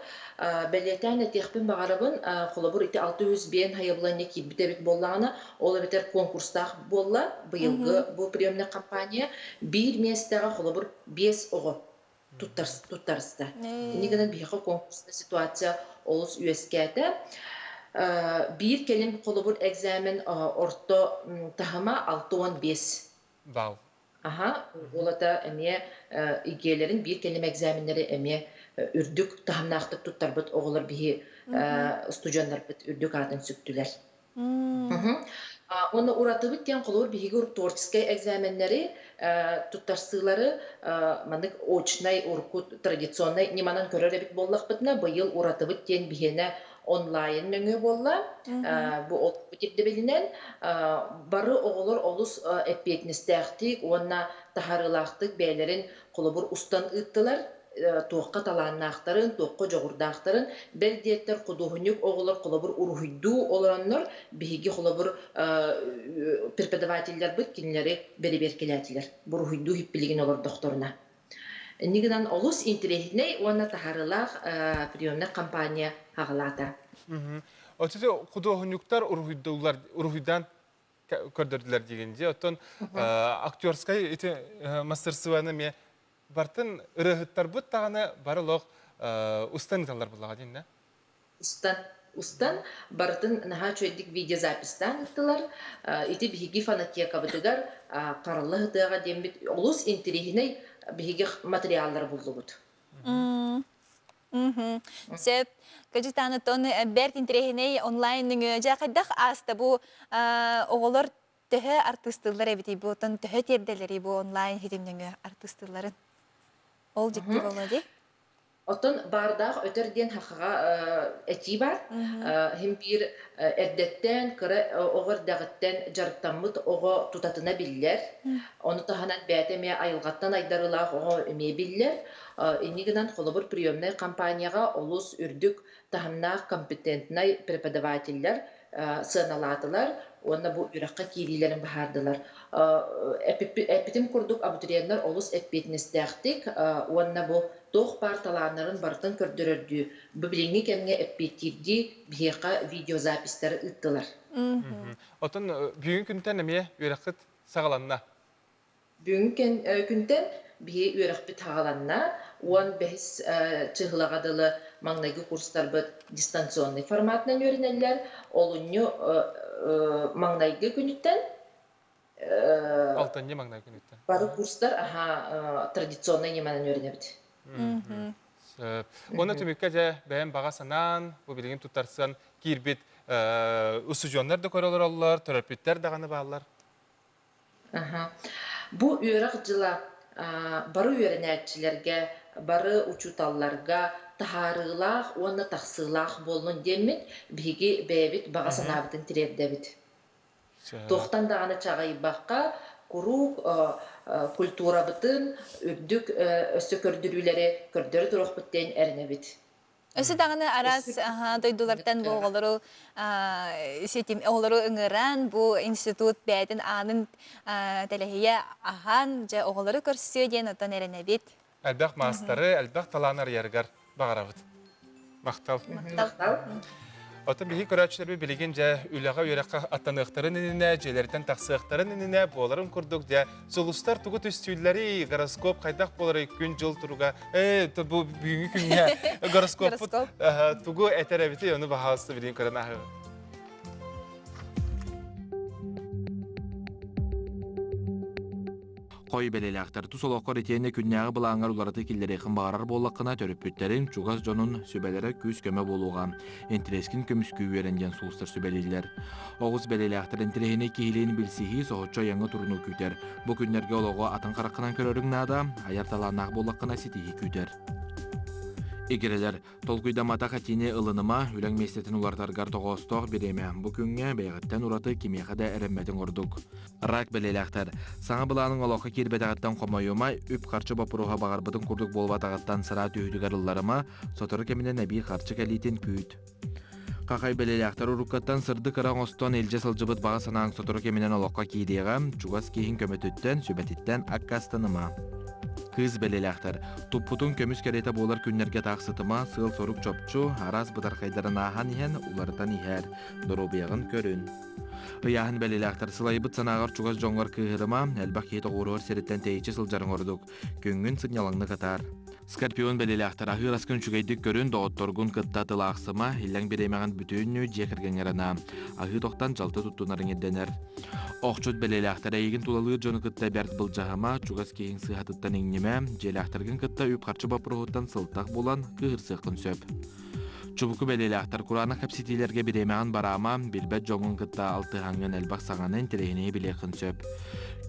Speaker 4: Бэлиэтээн этиэхпин баҕарабын, холобур, ити 605 хайабыланньа киирбит эбит буоллаҕына, ол эбэтэр конкурстаах буолла быйылгы бу приемная компания биир миэстэҕэ холобур биэс оҕо туттарыста. Инньэ гынан биһиэхэ конкурсная ситуация олус үөскээтэ. Биир кэлим холобур экзамен орто таһыма 65
Speaker 2: Бал.
Speaker 4: Аха, уолата эмиэ ИГЭ-лэрин биир кэлим экзаменнэри эмиэ үрдүк таһымнаахтык туттарбыт оҕолор биһи устудьуоннарбыт үрдүк аатын сүктүлэр. Уонна уратыбыт диэн холобур биһиги творческай экзаменнэри туттарсыылары маннык очнай урукку традиционнай ньыманан көрөр эбит буоллахпытына быйыл уратыбыт диэн биһиэнэ онлайн нөҥүө буолла. Бу олохпут ирдэбилинэн бары оҕолор олус эппиэтинэстээхтик уонна таһаарыылаахтык бэйэлэрин холобур устан ыыттылар. Туохха талааннаахтарын, туохха дьоҕурдаахтарын бэл диэттэр худуоһунньук оҕолор холобур уруһуйдуу олороннор биһиги холобур преподавателлэрбит кинилэри бэрэбиэркэлээтилэр буруһуйдуу иһиппилигин олордохторуна. Инньэ гынан олус интэриэһинэй уонна таһаарыылаах приемнай компания аҕалаата.
Speaker 2: Оччото худуоһунньуктар уруһуйдууллар уруһуйдаан көрдөрдүлэр диигин дии. Оттон актерскай ити мастерствоны эмиэ бартын ырыаһыттарбыт даҕаны бары олох устан ыыталлар буоллаҕа диин
Speaker 4: Устан устан барытын наһаа үчүгэйдик видеозаписьтаан ыыттылар. Ити биһиги фонотекабытыгар харалла сытыаҕа диэммит олус интэриэһинэй биһиги материаллары буллубут.
Speaker 1: Сөп. Кыдьытаанытон бэрт интэриэһинэй онлайн нөҥүө дьэ хайдах ааста бу оҕолор төһө артыыстыыллар эбитий бу оттон төһө тиэрдэллэрий бу онлайн хитим нөҥүө артыыстыылларын? Ол дьикти буолуо дии.
Speaker 4: Оттон баардаах өтөр диэн хахаҕа этии баар. Иһин биир эрдэттэн, кыра оҕо эрдэҕиттэн дьарыктаммыт оҕо тутатына биллэр. Ону таһынан бэйэтэ эмиэ айылҕаттан айдарыылаах оҕо эмиэ биллэр. Инньэ гынан, холобур, приемнай компанияҕа олус үрдүк таһымнаах компетентнай преподавателлэр сыаналаатылар уонна бу үөрэххэ киириилэрин быһаардылар. Эппитим курдук, абитуриеннар олус эппиэтинэстээхтик уонна бу туох баар талааннарын барытын көрдөрөрдүү, бу билиҥҥи кэмҥэ эппиэттиирдии биһиэхэ видеозаписьтары ыыттылар.
Speaker 2: Оттон бүгүн күнтэн эмиэ үөрэххит саҕаланна.
Speaker 4: Бүгүн күнтэн биһи үөрэхпит саҕаланна. 15-ис чыһылаҕа дылы маҥнайгы курстарбыт дистанционный форматынан үөрэнэллэр. Олунньу маҥнайгы күнүттэн
Speaker 2: Алтынньы маҥнайгы күнүттэн.
Speaker 4: Бары курстар аха традиционнай ньыманан үөрэнэбит.
Speaker 2: Сөп. Уонна түмүккэ дьэ бэйэм баҕа санаан, бу билигин туттарсан киирбит устудьуоннар да көрө олороллор, төрөппүттэр даҕаны бааллар.
Speaker 4: Аһа. Бу үөрэх дьыла бары үөрэнээччилэргэ, бары учууталларга таһаарыылаах уонна тахсыылаах буоллун диэммит, биһиги бэйэбит баҕа санаабытын тириэрдэбит. Туохтан даҕаны чаҕыйбакка, куруук культурабытын үрдүк өссө көрдөрүүлэри көрдөрө туруохпут диэн эрэнэбит.
Speaker 1: Өссө даҕаны араас дойдулартан бу оҕолору ситим оҕолору ыҥыран бу институт бэйэтин аанын тэлэһийэ аһан дьэ оҕолору көрсүө диэн оттон эрэнэбит.
Speaker 2: Элбэх маастары, элбэх талаан арыйарыгар баҕарабыт. Махтал.
Speaker 4: Махтал.
Speaker 2: Оттон биһиги көрөөччүлэрбит билигин дьэ үлэҕэ үөрэххэ аттаныахтарын иннинэ, дьиэлэриттэн тахсыахтарын иннинэ буоларын курдук дьэ сулустар тугу түстүүллэрий, гороскоп хайдах буоларый, күн-дьыл туруга, ээ бу бүгүҥҥү күҥҥэ гороскоппут тугу этэр эбитий, ону баһаалыста билигин көрөн ааһыаҕыҥ.
Speaker 5: Хой бэлэлээхтэр тус олоххор итиэннэ күннээҕи былааҥҥар уларытыы киллэриэххин баҕарар буоллаххына, төрөппүттэриҥ, чугас дьонун сүбэлэрэ күүс-көмө буолуоҕа. Интэриэскин көмүскүү үөрэн диэн сулустар сүбэлииллэр. Оҕус бэлэлээхтэр интэриэһинэй киһилиин билсиһии соһуччу айаҥҥа турунуу күүтэр. Бу күннэргэ олоҕу атын хараххынан көрөрүҥ наада, айар талааннаах буоллаххына ситиһии күүтэр. Игирэлэр, толкуйдамматах этиини ылыныма, үлэҥ миэстэтин уларытаргар тоҕоостоох бириэмэ. Бу күҥҥэ бэйэҕиттэн ураты кимиэхэ да эрэммэтиҥ ордук. Рак бэлиэлээхтэр. Саҥа былааныҥ олоххо киирбэтэҕиттэн хомойума, үп-харчы боппуруоһа баҕарбытыҥ курдук буолбатаҕыттан сыраа түһүүтүгэр ылларыма, сотору кэминэн эбии харчы кэлиитин күүт. Хахай бэлиэлээхтэр уруккаттан сырдык ыра оҥостон илдьэ сылдьыбыт баҕа санааҥ сотору кэминэн олоххо киириэҕэ, чугас киһиҥ көмөтүттэн, сүбэтиттэн аккаастаныма. Кыыс бэлиэлээхтэр, туппутуҥ көмүс кэриэтэ буолар күннэргэ таах сытыма, сыал-сорук чопчу, араас бытархайдарын ааһан иһэн, уларытан иһээр, доруобуйаҕын көрүн. Ыйааһын бэлиэлээхтэр сылайбыт санааҕар чугас дьоҥҥор кыыһырыма, элбэх киһи тоҕуоруһар сириттэн тэйиччи сылдьарыҥ ордук. Күҥҥүн сынньалаҥнык атаар. Скорпион бэлиэлээхтэр аһыыр аскын үчүгэйдик көрүн, доҕотторгун кытта тыл аахсыма, иллэҥ бириэмэҕин бүтүннүү дьиэ кэргэҥҥэр анаа. Аһыы тохтон дьалты туттунарыҥ ирдэнэр. Охчут бэлиэлээхтэр эйигин тулалыыр дьону кытта бэрт былдьаһыма, чугас киһиҥ сыыһатыттан иҥнимэ, дьиэлээхтэргин кытта үп-харчы боппуруоһуттан сылтах булан кыыһырсыаххын сөп. Чубуку бэлиэлээхтэр кураанах кэпсэтиилэргэ бириэмэҕин бараама, билбэт дьоҥҥун кытта алтыһаҥҥын элбэх саҥаны, интэриэһинэйи билиэххин сөп.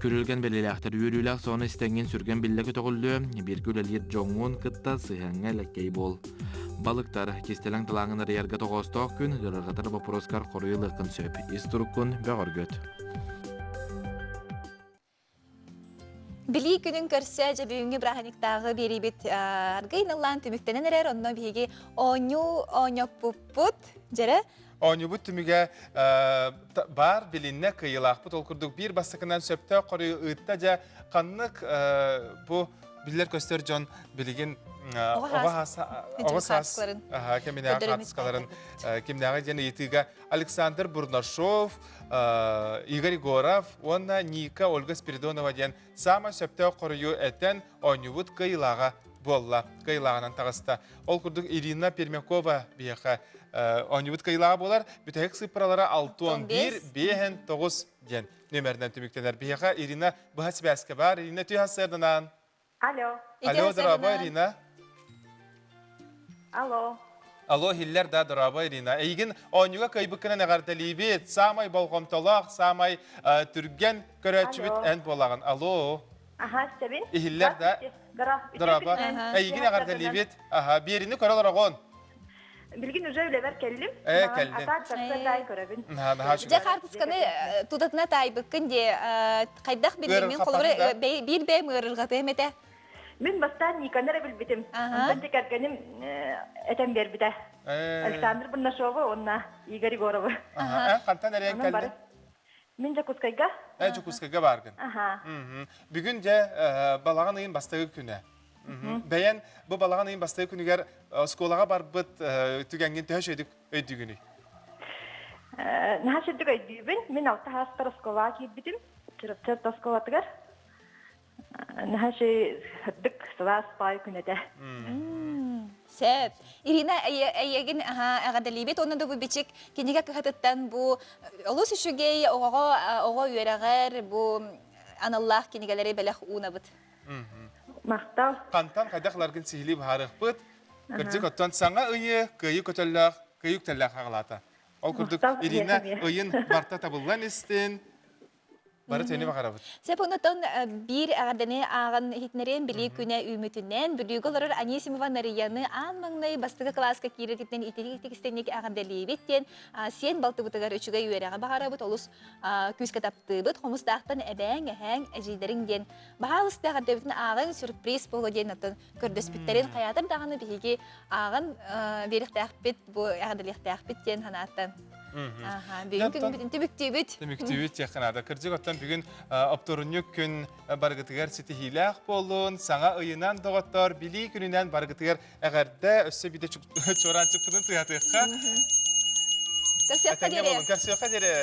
Speaker 5: Күрүлгэн бэлиэлээхтэр үөрүүлээх сону истэҥҥин сүргэн биллэ көтөҕүллүө, бииргэ үлэлиир дьоҥҥун кытта сыһыаҥҥа элэккэй буол. Балыктар, кистэлэҥ талааҥҥын арыйарга тоҕоостоох күн ыарырҕатар боппуруоскар хоруй ылыаххын сөп. Ис туруккун бөҕөргөт.
Speaker 1: Билии күнүн көрсө дьэ бүгүҥҥү бырааһынньыктааҕы биэриибит аргый наллаан түмүктэнэн эрэр. Онно биһиги оонньуу оонньоппуппут дьэрэ.
Speaker 2: Оонньуубут түмүгэ баар билиннэ кыайыылаахпыт ол курдук биир бастакынан сөптөөх хоруйу ыытта дьэ ханнык бу биллэр-көстөр дьон билигин оҕо саас кэминээҕи хаартыскаларын кимнээҕи диэн ыйытыыга Александр Бурнашов, Игорь Егоров уонна Ника Ольга Спиридонова диэн саамай сөптөөх хоруйу этэн оонньуубут кыайыылааҕа буолла, кыайыылааҕынан таҕыста. Ол курдук Ирина Пермякова биһиэхэ оонньуубут кыайыылааҕа буолар. Бүтэһик сыыппаралара 61 5 9 диэн нүөмэринэн түмүктэнэр. Биһиэхэ Ирина быһа сибээскэ баар. Ирина түһэ сыарданаан.
Speaker 7: Алло.
Speaker 2: Алло, дорообо, Ирина.
Speaker 7: Алло.
Speaker 2: Алло, иһиллэр да, дорообо, Ирина. Эйигин оонньууга кыайбыккынан эҕэрдэлиибит. Саамай болҕомтолоох, саамай түргэн көрөөччүбүт эн буолаҕын. Алло.
Speaker 7: Аха, истэбин.
Speaker 2: Иһиллэр да? Дорообо. Эйигин эҕэрдэлиибит. Аха, биэрини көрө олороҕун.
Speaker 7: Билигин уже үлэбэр кэллим.
Speaker 2: Ээ, кэллин.
Speaker 7: Атаат сарсыарда аайы көрөбүн.
Speaker 2: Наһаа
Speaker 1: Дьэ хаартысканы тутатына таайбыккын дии. Хайдах биллиҥ? Мин холобура биир бэйэм ыарырҕатыам этэ.
Speaker 7: Мин бастаан Никаны эрэ билбитим. Онтон дьэ кэргэним этэн биэрбитэ. Александр Бурнашову уонна Игорь Егорову.
Speaker 2: Хантан эрийэн кэллиҥ?
Speaker 7: Мин Дьокуускайга.
Speaker 2: Э, Дьокуускайга бааргын.
Speaker 7: Аха.
Speaker 2: Бүгүн дьэ балаҕан ыйын бастакы күнэ. Бэйэн бу балаҕан ыйын бастакы күнүгэр оскуолаҕа барбыт түгэҥҥин төһө үчүгэйдик өйдүүгүнүй?
Speaker 7: Наһаа үчүгэйдик өйдүүбүн. Мин алта саастар оскуолаҕа киирбитим. Чурапчы орто оскуолатыгар. Наһаа үчүгэй сырдык, сылаас баай күн этэ.
Speaker 1: Сөп. Ирина эйиэгин эҕэрдэлиибит уонна да бу бичик кинигэ кыһатыттан бу олус үчүгэй оҕоҕо оҕо үөрэҕэр бу аналлаах кинигэлэри бэлэх уунабыт.
Speaker 7: Махтал.
Speaker 2: Хантан хайдах ыларгын сиһилии быһаарыахпыт. Кырдьык оттон саҥа ыйы кыайыы көтөллөөх, кыайыы үктэллээх хаҕалаата. Ол курдук Ирина ыйын барта табыллан истин, Бары тэни баҕарабыт.
Speaker 1: Сөп онотон биир эҕэрдэни ааҕан иһитинэриэн билии күнэ үүмүтүнэн Бүлүүгэ олорор Анисимова Нарияны аан маҥнай бастакы кылааска киирэргитинэн ититик-истиҥник эҕэрдэлиибит диэн сиэн балтыбытыгар үчүгэй үөрэҕи баҕарабыт, олус күүскэ таптыыбыт, хомустаахтан эбээҥ, эһээҥ, эдьиийдэриҥ диэн баһаалыста эҕэрдэбитин ааҕыҥ сюрприз буолуо диэн оттон көрдөспүттэрин хайаатар даҕаны биһиги ааҕан биэриэхтээхпит, бу эҕэрдэлиэхтээхпит диэн санааттан Бүгүн күн түмүктүүбүт.
Speaker 2: Түмүктүүбүт диэххэ наада. Кырдьык оттон бүгүн оптуорунньук күн барыгытыгар ситиһиилээх буоллун, саҥа ыйынан доҕоттор, билии күнүнэн барыгытыгар эҕэрдэ, өссө биирдэ чуораанчыкпытын тыаһатыахха.
Speaker 1: Көрсүөххэ диэри.
Speaker 2: Көрсүөххэ диэри.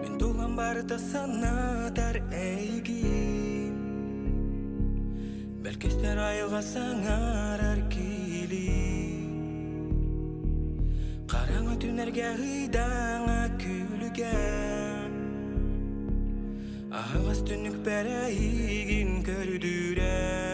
Speaker 22: Мин тулам барыта санатар эйигин Бэлкистэр айылҕа саҥарар киилии Хараҥа түнэргэ ыйдаҥа күлүгэ Аһаҕас түннүкпэр эйигин көрдүүрэ.